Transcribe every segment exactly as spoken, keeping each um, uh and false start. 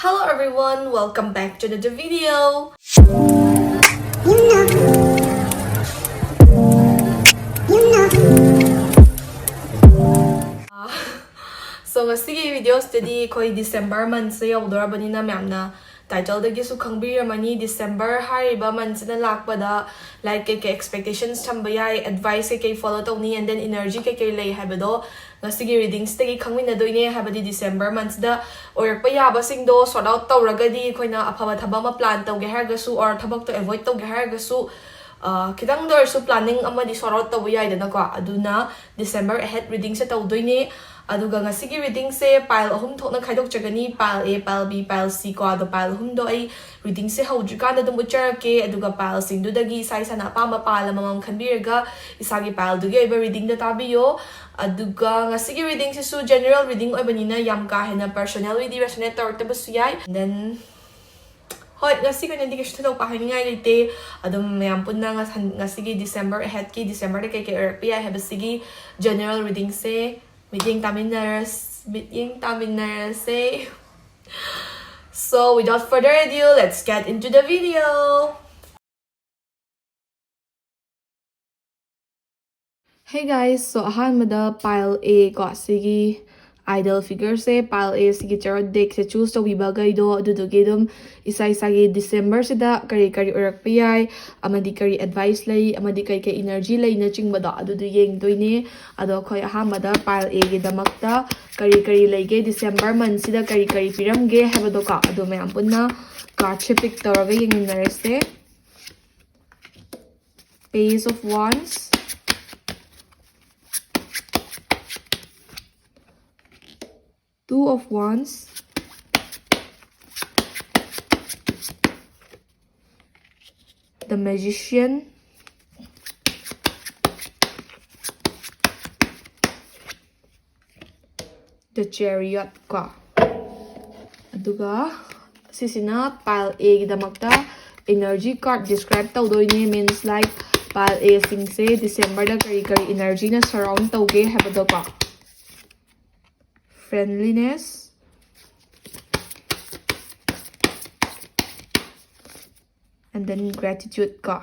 Hello everyone, welcome back to another video. So ꯉꯁꯤꯒꯤ videoꯁꯤꯗꯗꯤ ꯑꯩꯈꯣꯏ December monthꯁꯦ ꯌꯧꯗꯣꯔꯕꯅꯤꯅ ꯃꯌꯥꯝꯅ titleꯗꯒꯤꯁꯨ ꯈꯪꯕꯤꯔꯝꯃꯅꯤ, December ꯍꯥꯏꯔꯤꯕ monthꯁꯤꯅ ꯂꯥꯛꯄꯗ like ꯀꯩꯀꯩ expectations ꯊꯝꯕ ꯌꯥꯏ, advice ꯀꯩꯀꯩ follow ꯇꯧꯅꯤ, and then energy ꯀꯩꯀꯩ ꯂꯩ ꯍꯥꯏꯕꯗꯣ ꯉꯁꯤꯒꯤ readingꯁꯤꯗꯒꯤ ꯈꯪꯃꯤꯟꯅꯗꯣꯏꯅꯦ꯫ ꯍꯥꯏꯕꯗꯤ December monthꯁꯤꯗ ꯑꯣꯏꯔꯛꯄ ꯌꯥꯕꯁꯤꯡꯗꯣ sort out ꯇꯧꯔꯒꯗꯤ ꯑꯩꯈꯣꯏꯅ ꯑꯐꯕ ꯊꯕꯛ ꯑꯃ plan ꯇꯧꯒꯦ ꯍꯥꯏꯔꯒꯁꯨ or ꯊꯕꯛꯇꯣ avoid ꯇꯧꯒꯦ ꯍꯥꯏꯔꯒꯁꯨ ꯑ, ꯈꯤꯇꯪꯗ ꯑꯣꯏꯔꯁꯨ planning ꯑꯃꯗꯤ sort out ꯇꯧꯕ ꯌꯥꯏꯗꯅꯀꯣ꯫ ꯑꯗꯨꯅ December ahead readingꯁꯦ ꯇꯧꯗꯣꯏꯅꯦ꯫ ꯑꯗꯨꯒ ꯉꯁꯤꯒꯤ readingꯁꯦ pile ꯑꯍꯨꯝ ꯊꯣꯛꯅ ꯈꯥꯏꯗꯣꯛꯆꯒꯅꯤ, pile A, pile B, pile C ꯀꯣ꯫ ꯑꯗꯣ pile ꯑꯍꯨꯝꯗꯣ ꯑꯩ readingꯁꯦ ꯍꯧꯗ꯭ꯔꯤꯀꯥꯟꯗ ꯑꯗꯨꯝ ꯎꯠꯆꯔꯛꯀꯦ꯫ ꯑꯗꯨꯒ pileꯁꯤꯡꯗꯨꯗꯒꯤ ꯏꯁꯥ ꯏꯁꯥꯅ ꯑꯄꯥꯝꯕ pile ꯑꯃꯃꯝ ꯈꯟꯕꯤꯔꯒ ꯏꯁꯥꯒꯤ pileꯗꯨꯒꯤ ꯑꯣꯏꯕ readingꯗ ꯇꯥꯕꯤꯌꯣ꯫ ꯑꯗꯨꯒ ꯉꯁꯤꯒꯤ readingꯁꯤꯁꯨ general reading ꯑꯣꯏꯕꯅꯤꯅ ꯌꯥꯝ ꯀꯥ ꯍꯦꯟꯅ personality resonate ꯇꯧꯔꯛꯇꯕꯁꯨ ꯌꯥꯏ꯫ And then ꯍꯣꯏ, ꯉꯁꯤꯒꯤ ꯑꯣꯏꯅꯗꯤ ꯀꯩꯁꯨ ꯊꯣꯏꯗꯣꯛꯄ ꯍꯥꯏꯅꯤꯡꯉꯥꯏ ꯂꯩꯇꯦ꯫ ꯑꯗꯨꯝ ꯃꯌꯥꯝ ꯄꯨꯟꯅ ꯉꯁ-, ꯉꯁꯤꯒꯤ December aheadꯀꯤ, Decemberꯗ ꯀꯩꯀꯩ ꯑꯣꯏꯔꯛꯄ ꯌꯥꯏ ꯍꯥꯏꯕꯁꯤꯒꯤ general readingꯁꯦ ꯃꯤꯠꯌꯦꯡ ꯇꯥꯃꯤꯟꯅꯔꯁ-, ꯃꯤꯠꯌꯦꯡ ꯇꯥꯃꯤꯟꯅꯔꯁꯦ꯫ So without further ado, let's get into the video. Hey guys, so ꯑꯍꯥꯟꯕꯗ pile A ꯀꯣ, ꯁꯤꯒꯤ idol figureꯁꯦ, pile A ꯁꯤꯒꯤ tarot deckꯁꯦ choose ꯇꯧꯕꯤꯕꯈꯩꯗꯣ, ꯑꯗꯨꯗꯨꯒꯤ ꯑꯗꯨꯝ ꯏꯁꯥ ꯏꯁꯥꯒꯤ Decemberꯁꯤꯗ ꯀꯔꯤ ꯀꯔꯤ ꯑꯣꯏꯔꯛꯄ ꯌꯥꯏ, ꯑꯃꯗꯤ ꯀꯔꯤ advice ꯂꯩ, ꯑꯃꯗꯤ ꯀꯩ ꯀꯩ energy ꯂꯩꯅꯆꯤꯡꯕꯗꯣ, ꯑꯗꯨꯗꯣ ꯌꯦꯡꯗꯣꯏꯅꯦ꯫ ꯑꯗꯣ ꯑꯩꯈꯣꯏ ꯑꯍꯥꯟꯕꯗ pile Aꯒꯤꯗꯃꯛꯇ ꯀꯔꯤ ꯀꯔꯤ ꯂꯩꯒꯦ, December monthꯁꯤꯗ ꯀꯔꯤ ꯀꯔꯤ ꯄꯤꯔꯝꯒꯦ ꯍꯥꯏꯕꯗꯣꯀꯣ, ꯑꯗꯣ ꯃꯌꯥꯝ ꯄꯨꯟꯅ cardꯁꯦ pick ꯇꯧꯔꯒ ꯌꯦꯡꯃꯤꯟꯅꯔꯁꯦ꯫ Page of Wands, Two of Wands, The Magician, The Chariot ꯀꯣ꯫ ꯑꯗꯨꯒ ꯁꯤꯁꯤꯅ pile Aꯒꯤꯗꯃꯛꯇ energy card describe ꯇꯧꯗꯣꯏꯅꯦ, means like pile Aꯁꯤꯡꯁꯦ Decemberꯗ ꯀꯔꯤ ꯀꯔꯤ energyꯅ surround ꯇꯧꯒꯦ ꯍꯥꯏꯕꯗꯣꯀꯣ꯫ Friendliness, and then gratitude ꯀꯣ꯫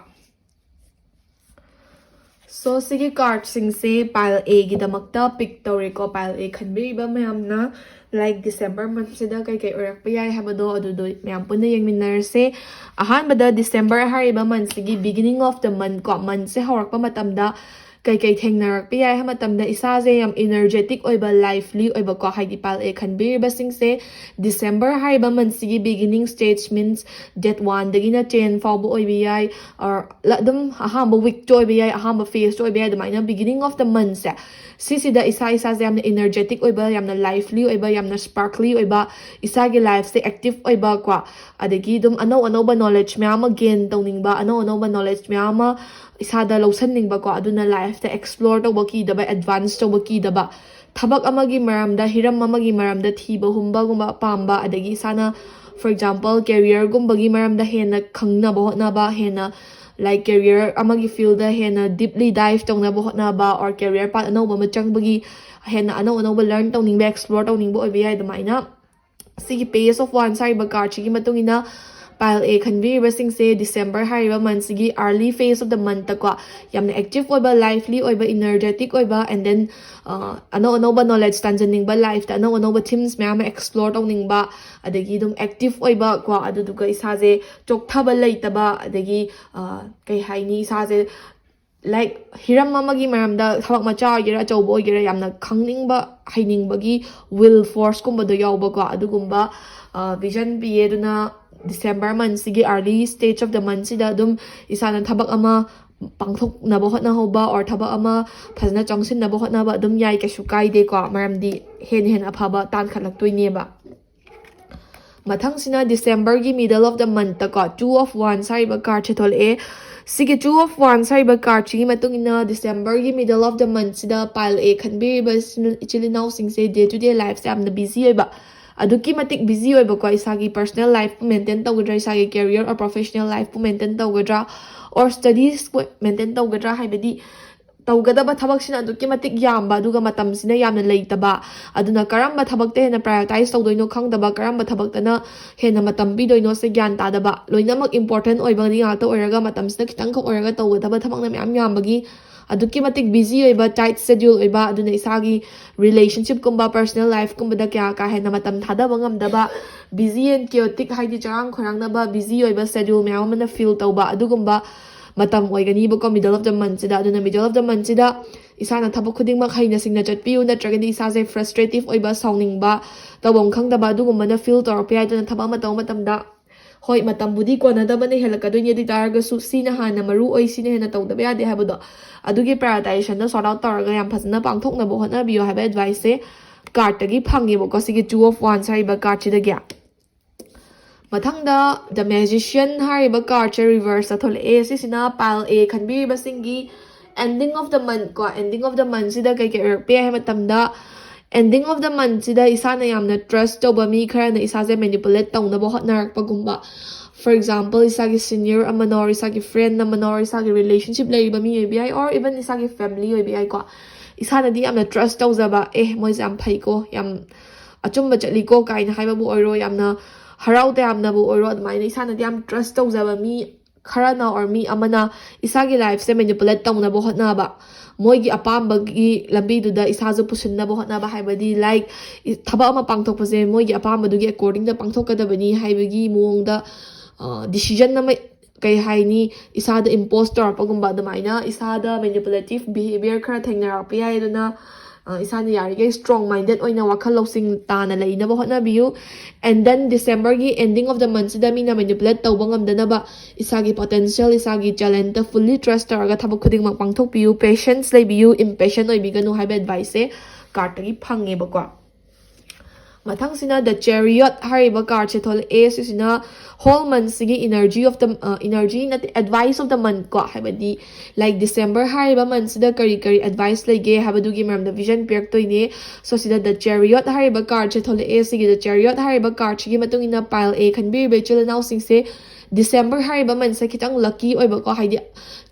So ꯁꯤꯒꯤ cardꯁꯤꯡꯁꯦ pile Aꯒꯤꯗꯃꯛꯇ pick ꯇꯧꯔꯦꯀꯣ, pile A ꯈꯟꯕꯤꯔꯤꯕ ꯃꯌꯥꯝꯅ꯫ Like December monthꯁꯤꯗ ꯀꯩꯀꯩ ꯑꯣꯏꯔꯛꯄ ꯌꯥꯏ ꯍꯥꯏꯕꯗꯣ ꯑꯗꯨꯗꯣ ꯃꯌꯥꯝ ꯄꯨꯟꯅ ꯌꯦꯡꯃꯤꯟꯅꯔꯁꯦ꯫ ꯑꯍꯥꯟꯕꯗ December ꯍꯥꯏꯔꯤꯕ monthꯁꯤꯒꯤ beginning of the month ꯀꯣ, monthꯁꯦ ꯍꯧꯔꯛꯄ ꯃꯇꯝꯗ ꯀꯩꯀꯩ ꯊꯦꯡꯅꯔꯛꯄ ꯌꯥꯏ ꯍꯥꯏꯕ ꯃꯇꯝꯗ ꯏꯁꯥꯁꯦ ꯌꯥꯝ energetic ꯑꯣꯏꯕ, lively ꯑꯣꯏꯕꯀꯣ, ꯍꯥꯏꯗꯤ pile A ꯈꯟꯕꯤꯔꯤꯕꯁꯤꯡꯁꯦ December ꯍꯥꯏꯔꯤꯕ monthꯁꯤꯒꯤ beginning stage means date oneꯗꯒꯤꯅ ten ꯐꯥꯎꯕ ꯑꯣꯏꯕ ꯌꯥꯏ, or ꯑꯗꯨꯝ ꯑꯍꯥꯟꯕ weekꯇ ꯑꯣꯏꯕ ꯌꯥꯏ, ꯑꯍꯥꯟꯕ phaseꯇ ꯑꯣꯏꯕ ꯌꯥꯏ꯫ ꯑꯗꯨꯃꯥꯏꯅ beginning of the monthꯁꯦ ꯁꯤꯁꯤꯗ ꯏꯁꯥ ꯏꯁꯥꯁꯦ ꯌꯥꯝꯅ energetic ꯑꯣꯏꯕ, ꯌꯥꯝꯅ lively ꯑꯣꯏꯕ, ꯌꯥꯝꯅ sparkly ꯑꯣꯏꯕ, ꯏꯁꯥꯒꯤ lifeꯁꯦ active ꯑꯣꯏꯕ ꯀꯣ, ꯑꯗꯒꯤ ꯑꯗꯨꯝ ꯑꯅꯧ ꯑꯅꯧꯕ knowledge ꯃꯌꯥꯝ ꯑꯃ gain ꯇꯧꯅꯤꯡꯕ, ꯑꯅꯧ ꯑꯅꯧꯕ knowledge ꯃꯌꯥꯝ ꯑꯃ ꯏꯁꯥꯗ ꯂꯧꯁꯟꯅꯤꯡꯕꯀꯣ, ꯑꯗꯨꯅ lifeꯇ explore ꯇꯧꯕ ꯀꯤꯗꯕ, advance ꯇꯧꯕ ꯀꯤꯗꯕ, ꯊꯕꯛ ꯑꯃꯒꯤ ꯃꯔꯝꯗ, ꯍꯤꯔꯝ ꯑꯃꯒꯤ ꯃꯔꯝꯗ ꯊꯤꯕ ꯍꯨꯝꯕꯒꯨꯝꯕ ꯄꯥꯝꯕ, ꯑꯗꯒꯤ ꯏꯁꯥꯅ, for example, careerꯒꯨꯝꯕꯒꯤ ꯃꯔꯝꯗ ꯍꯦꯟꯅ ꯈꯪꯅꯕ ꯍꯣꯠꯅꯕ, ꯍꯦꯟꯅ, like, career ꯑꯃꯒꯤ fieldꯗ ꯍꯦꯟꯅ deeply dive ꯇꯧꯅꯕ ꯍꯣꯠꯅꯕ, or career path ꯑꯅꯧꯕ ꯑꯃ ꯆꯪꯕꯒꯤ ꯍꯦꯟꯅ ꯑꯅꯧ ꯑꯅꯧꯕ learn ꯇꯧꯅꯤꯡꯕ, explore ꯇꯧꯅꯤꯡꯕ ꯑꯣꯏꯕ ꯌꯥꯏ꯫ ꯑꯗꯨꯃꯥꯏꯅ ꯁꯤꯒꯤ Page of Wands ꯍꯥꯏꯔꯤꯕ cardꯁꯤꯒꯤ ꯃꯇꯨꯡ ꯏꯟꯅ pile A ꯈꯟꯕꯤꯔꯤꯕꯁꯤꯡꯁꯦ December ꯍꯥꯏꯔꯤꯕ monthꯁꯤꯒꯤ early phase of the monthꯇꯀꯣ ꯌꯥꯝꯅ active ꯑꯣꯏꯕ, lively ꯑꯣꯏꯕ, energetic ꯑꯣꯏꯕ, and then ꯑꯅꯧ ꯑꯅꯧꯕ knowledge ꯇꯥꯟꯖꯅꯤꯡꯕ, lifeꯇ ꯑꯅꯧ ꯑꯅꯧꯕ themes ꯃꯌꯥꯝ ꯑꯃ explore ꯇꯧꯅꯤꯡꯕ, ꯑꯗꯒꯤ ꯑꯗꯨꯝ active ꯑꯣꯏꯕ ꯀꯣ, ꯑꯗꯨꯗꯨꯒ ꯏꯁꯥꯁꯦ ꯆꯣꯛꯊꯕ ꯂꯩꯇꯕ, ꯑꯗꯒꯤ ꯀꯩ ꯍꯥꯏꯅꯤ, ꯏꯁꯥꯁꯦ, like, ꯍꯤꯔꯝ ꯑꯃꯒꯤ ꯃꯔꯝꯗ, ꯊꯕꯛ ꯃꯆꯥ ꯑꯣꯏꯒꯦꯔꯥ ꯑꯆꯧꯕ ꯑꯣꯏꯒꯦꯔꯥ, ꯌꯥꯝꯅ ꯈꯪꯅꯤꯡꯕ, ꯍꯩꯅꯤꯡꯕꯒꯤ will forceꯀꯨꯝꯕꯗꯣ ꯌꯥꯎꯕꯀꯣ, ꯑꯗꯨꯒꯨꯝꯕ vision ꯄꯤꯌꯦ꯫ ꯑꯗꯨꯅ December monthꯁꯤꯒꯤ early stage of the monthꯁꯤꯗ ꯑꯗꯨꯝ ꯏꯁꯥꯅ ꯊꯕꯛ ꯑꯃ ꯄꯥꯡꯊꯣꯛꯅꯕ ꯍꯣꯠꯅꯍꯧꯕ, or ꯊꯕꯛ ꯑꯃ ꯐꯖꯅ ꯆꯪꯁꯤꯟꯅꯕ ꯍꯣꯠꯅꯕ ꯑꯗꯨꯝ ꯌꯥꯏ, ꯀꯩꯁꯨ ꯀꯥꯏꯗꯦꯀꯣ, ꯃꯔꯝꯗꯤ ꯍꯦꯟꯅ ꯍꯦꯟꯅ ꯑꯐꯕ ꯇꯥꯟꯈꯠꯂꯛꯇꯣꯏꯅꯦꯕ꯫ ꯃꯊꯪꯁꯤꯅ Decemberꯒꯤ middle of the monthꯇꯀꯣ, Two of Wands ꯍꯥꯏꯔꯤꯕ cardꯁꯦ ꯊꯣꯛꯂꯛꯑꯦ꯫ ꯁꯤꯒꯤ Two of Wands ꯍꯥꯏꯔꯤꯕ cardꯁꯤꯒꯤ ꯃꯇꯨꯡ ꯏꯟꯅ Decemberꯒꯤ middle of the monthꯁꯤꯗ pile A ꯈꯟꯕꯤꯔꯤꯕ ꯏꯆꯤꯜ ꯏꯅꯥꯎꯁꯤꯡꯁꯦ day to day lifeꯁꯦ ꯌꯥꯝꯅ busy ꯑꯣꯏꯕ, ꯑꯗꯨꯛꯀꯤ ꯃꯇꯤꯛ busy ꯑꯣꯏꯕꯀꯣ, ꯏꯁꯥꯒꯤ personal lifeꯄꯨ maintain ꯇꯧꯒꯗ꯭ꯔꯥ, ꯏꯁꯥꯒꯤ career or professional lifeꯄꯨ maintain ꯇꯧꯒꯗ꯭ꯔꯥ, or studiesꯄꯨ maintain ꯇꯧꯒꯗ꯭ꯔꯥ, ꯍꯥꯏꯕꯗꯤ ꯇꯧꯒꯗꯕ ꯊꯕꯛꯁꯤꯅ ꯑꯗꯨꯛꯀꯤ ꯃꯇꯤꯛ ꯌꯥꯝꯕ, ꯑꯗꯨꯒ ꯃꯇꯝꯁꯤꯅ ꯌꯥꯝꯅ ꯂꯩꯇꯕ꯫ ꯑꯗꯨꯅ ꯀꯔꯝꯕ ꯊꯕꯛꯇ ꯍꯦꯟꯅ prioritize ꯇꯧꯗꯣꯏꯅꯣ ꯈꯪꯗꯕ, ꯀꯔꯝꯕ ꯊꯕꯛꯇꯅ ꯍꯦꯟꯅ ꯃꯇꯝ ꯄꯤꯗꯣꯏꯅꯣꯁꯦ ꯒ꯭ꯌꯥꯟ ꯇꯥꯗꯕ꯫ ꯂꯣꯏꯅꯃꯛ important ꯑꯣꯏꯕꯗꯤ ꯉꯥꯛꯇ ꯑꯣꯏꯔꯒ, ꯃꯇꯝꯁꯤꯅ ꯈꯤꯇꯪꯈꯛ ꯑꯣꯏꯔꯒ ꯇꯧꯒꯗꯕ ꯊꯕꯛꯅ ꯃꯌꯥꯝ ꯌꯥꯝꯕꯒꯤ ꯑꯗꯨꯛꯀꯤ ꯃꯇꯤꯛ busy ꯑꯣꯏꯕ, tight schedule ꯑꯣꯏꯕ, ꯑꯗꯨꯅ ꯏꯁꯥꯒꯤ relationshipꯀꯨꯝꯕ, personal lifeꯀꯨꯝꯕꯗ ꯀꯌꯥ ꯀꯥ ꯍꯦꯟꯅ ꯃꯇꯝ ꯊꯥꯗꯕ ꯉꯝꯗꯕ, busy and chaotic, ꯍꯥꯏꯗꯤ ꯆꯔꯥꯡ ꯈꯣꯏꯔꯥꯡꯅꯕ, busy ꯑꯣꯏꯕ schedule ꯃꯌꯥꯝ ꯑꯃꯅ feel ꯇꯧꯕ, ꯑꯗꯨꯒꯨꯝꯕ ꯃꯇꯝ ꯑꯣꯏꯒꯅꯤꯕꯀꯣ, middle of the monthꯁꯤꯗ꯫ ꯑꯗꯨꯅ middle of the monthꯁꯤꯗ ꯏꯁꯥꯅ ꯊꯕꯛ ꯈꯨꯗꯤꯡꯃꯛ ꯍꯩꯅ ꯁꯤꯡꯅ ꯆꯠꯄꯤꯌꯨ, ꯅꯠꯇ꯭ꯔꯒꯗꯤ ꯏꯁꯥꯁꯦ frustrative ꯑꯣꯏꯕ, ꯁꯥꯎꯅꯤꯡꯕ, ꯇꯧꯐꯝ ꯈꯪꯗꯕ ꯑꯗꯨꯒꯨꯝꯕꯅ feel ꯇꯧꯔꯛꯄ ꯌꯥꯏ꯫ ꯑꯗꯨꯅ ꯊꯕꯛ ꯑꯃ ꯇꯧꯕ ꯃꯇꯝꯗ, ꯍꯣꯏ, ꯃꯇꯝꯕꯨꯗꯤ ꯀꯣꯟꯅꯗꯕꯅ ꯍꯦꯜꯂꯛꯀꯗꯣꯏꯅꯤ, ꯑꯗꯨ ꯑꯣꯏ ꯇꯥꯔꯒꯁꯨ ꯁꯤꯅ ꯍꯥꯟꯅ ꯃꯔꯨ ꯑꯣꯏ, ꯁꯤꯅ ꯍꯦꯟꯅ ꯇꯧꯗꯕ ꯌꯥꯗꯦ ꯍꯥꯏꯕꯗꯣ, ꯑꯗꯨꯒꯤ prioritizationꯗꯣ sort out ꯇꯧꯔꯒ ꯌꯥꯝ ꯐꯖꯅ ꯄꯥꯡꯊꯣꯛꯅꯕ ꯍꯣꯠꯅꯕꯤꯌꯨ ꯍꯥꯏꯕ adviceꯁꯦ cardꯇꯒꯤ ꯐꯪꯉꯦꯕꯀꯣ, ꯁꯤꯒꯤ Two of Wands ꯍꯥꯏꯔꯤꯕ cardꯁꯤꯗꯒꯤ꯫ ꯃꯊꯪꯗ The Magician ꯍꯥꯏꯔꯤꯕ cardꯁꯦ reverseꯇ ꯊꯣꯛꯂꯛꯑꯦ꯫ ꯁꯤꯁꯤꯅ pile A ꯈꯟꯕꯤꯔꯤꯕꯁꯤꯡꯒꯤ ending of the month ꯀꯣ, ending of the monthꯁꯤꯗ ꯀꯩ ꯀꯩ ꯑꯣꯏꯔꯛꯄ ꯌꯥꯏ ꯍꯥꯏꯕ ꯃꯇꯝꯗ, ending of the monthꯁꯤꯗ ꯏꯁꯥꯅ ꯌꯥꯝꯅ trust ꯇꯧꯕ ꯃꯤ ꯈꯔꯅ ꯏꯁꯥꯁꯦ manipulate ꯇꯧꯅꯕ ꯍꯣꯠꯅꯔꯛꯄꯒꯨꯝꯕ꯫ For example, ꯏꯁꯥꯒꯤ senior ꯑꯃꯅ, or ꯏꯁꯥꯒꯤ friend ꯑꯃꯅ, or ꯏꯁꯥꯒꯤ relationship ꯂꯩꯔꯤꯕ ꯃꯤ ꯑꯣꯏꯕ ꯌꯥꯏ, or even ꯏꯁꯥꯒꯤ family ꯑꯣꯏꯕ ꯌꯥꯏꯀꯣ꯫ ꯏꯁꯥꯅꯗꯤ ꯌꯥꯝꯅ trust ꯇꯧꯖꯕ, ꯑꯦ, ꯃꯣꯏꯁꯦ ꯌꯥꯝ ꯐꯩꯀꯣ, ꯌꯥꯝ ꯑꯆꯨꯝꯕ ꯆꯠꯂꯤꯀꯣ ꯀꯥꯏꯅ ꯍꯥꯏꯕꯕꯨ ꯑꯣꯏꯔꯣ, ꯌꯥꯝꯅ ꯍꯔꯥꯎ ꯇꯌꯥꯝꯅꯕꯨ ꯑꯣꯏꯔꯣ, ꯑꯗꯨꯃꯥꯏꯅ ꯏꯁꯥꯅꯗꯤ ꯌꯥꯝ trust ꯇꯧꯖꯕ ꯃꯤ ꯈꯔꯅ or ꯃꯤ ꯑꯃꯅ ꯏꯁꯥꯒꯤ lifeꯁꯦ manipulate ꯇꯧꯅꯕ ꯍꯣꯠꯅꯕ, ꯃꯣꯏꯒꯤ ꯑꯄꯥꯝꯕꯒꯤ ꯂꯝꯕꯤꯗꯨꯗ ꯏꯁꯥꯁꯨ ꯄꯨꯁꯤꯟꯅꯕ ꯍꯣꯠꯅꯕ, ꯍꯥꯏꯕꯗꯤ, like, ꯏ-, ꯊꯕꯛ ꯑꯃ ꯄꯥꯡꯊꯣꯛꯄꯁꯦ ꯃꯣꯏꯒꯤ ꯑꯄꯥꯝꯕꯗꯨꯒꯤ accordingꯗ ꯄꯥꯡꯊꯣꯛꯀꯗꯕꯅꯤ ꯍꯥꯏꯕꯒꯤ ꯃꯑꯣꯡꯗ, ꯑ, decision ꯑꯃ, ꯀꯩ ꯍꯥꯏꯅꯤ, ꯏꯁꯥꯗ impose ꯇꯧꯔꯛꯄꯒꯨꯝꯕ, ꯑꯗꯨꯃꯥꯏꯅ ꯏꯁꯥꯗ manipulative behavior ꯈꯔ ꯊꯦꯡꯅꯔꯛꯄ ꯌꯥꯏ꯫ ꯑꯗꯨꯅ, ꯑ, ꯏꯁꯥꯅ ꯌꯥꯔꯤꯈꯩ strong minded ꯑꯣꯏꯅ ꯋꯥꯈꯜ ꯂꯧꯁꯤꯡ ꯇꯥꯅ ꯂꯩꯅꯕ ꯍꯣꯠꯅꯕꯤꯌꯨ꯫ And then Decemberꯒꯤ ending of the monthꯁꯤꯗ ꯃꯤꯅ manipulate ꯇꯧꯕ ꯉꯝꯗꯅꯕ, ꯏꯁꯥꯒꯤ potential, ꯏꯁꯥꯒꯤ talentꯇ fully trust ꯇꯧꯔꯒ ꯊꯕꯛ ꯈꯨꯗꯤꯡꯃꯛ ꯄꯥꯡꯊꯣꯛꯄꯤꯌꯨ, patience ꯂꯩꯕꯤꯌꯨ, impatient ꯑꯣꯏꯕꯤꯒꯅꯨ ꯍꯥꯏꯕ adviceꯁꯦ cardꯇꯒꯤ ꯐꯪꯉꯦꯕꯀꯣ꯫ ꯃꯊꯪꯁꯤꯅ The Chariot ꯍꯥꯏꯔꯤꯕ cardꯁꯦ ꯊꯣꯛꯂꯛꯑꯦ꯫ ꯁꯤꯁꯤꯅ whole monthꯁꯤꯒꯤ energy of the, ꯑ, energy ꯅꯠꯇꯦ, advice of the month ꯀꯣ, ꯍꯥꯏꯕꯗꯤ, like, December ꯍꯥꯏꯔꯤꯕ monthꯁꯤꯗ ꯀꯔꯤ ꯀꯔꯤ advice ꯂꯩꯒꯦ ꯍꯥꯏꯕꯗꯨꯒꯤ ꯃꯔꯝꯗ vision ꯄꯤꯔꯛꯇꯣꯏꯅꯦ꯫ So, ꯁꯤꯗ The Chariot ꯍꯥꯏꯔꯤꯕ cardꯁꯦ ꯊꯣꯛꯂꯛꯑꯦ꯫ ꯁꯤꯒꯤ The Chariot ꯍꯥꯏꯔꯤꯕ cardꯁꯤꯒꯤ ꯃꯇꯨꯡ ꯏꯟꯅ pile A ꯈꯟꯕꯤꯔꯤꯕ ꯏꯆꯤꯜ ꯏꯅꯥꯎꯁꯤꯡꯁꯦ December ꯍꯥꯏꯔꯤꯕ monthꯁꯦ ꯈꯤꯇꯪ lucky ꯑꯣꯏꯕꯀꯣ, ꯍꯥꯏꯗꯤ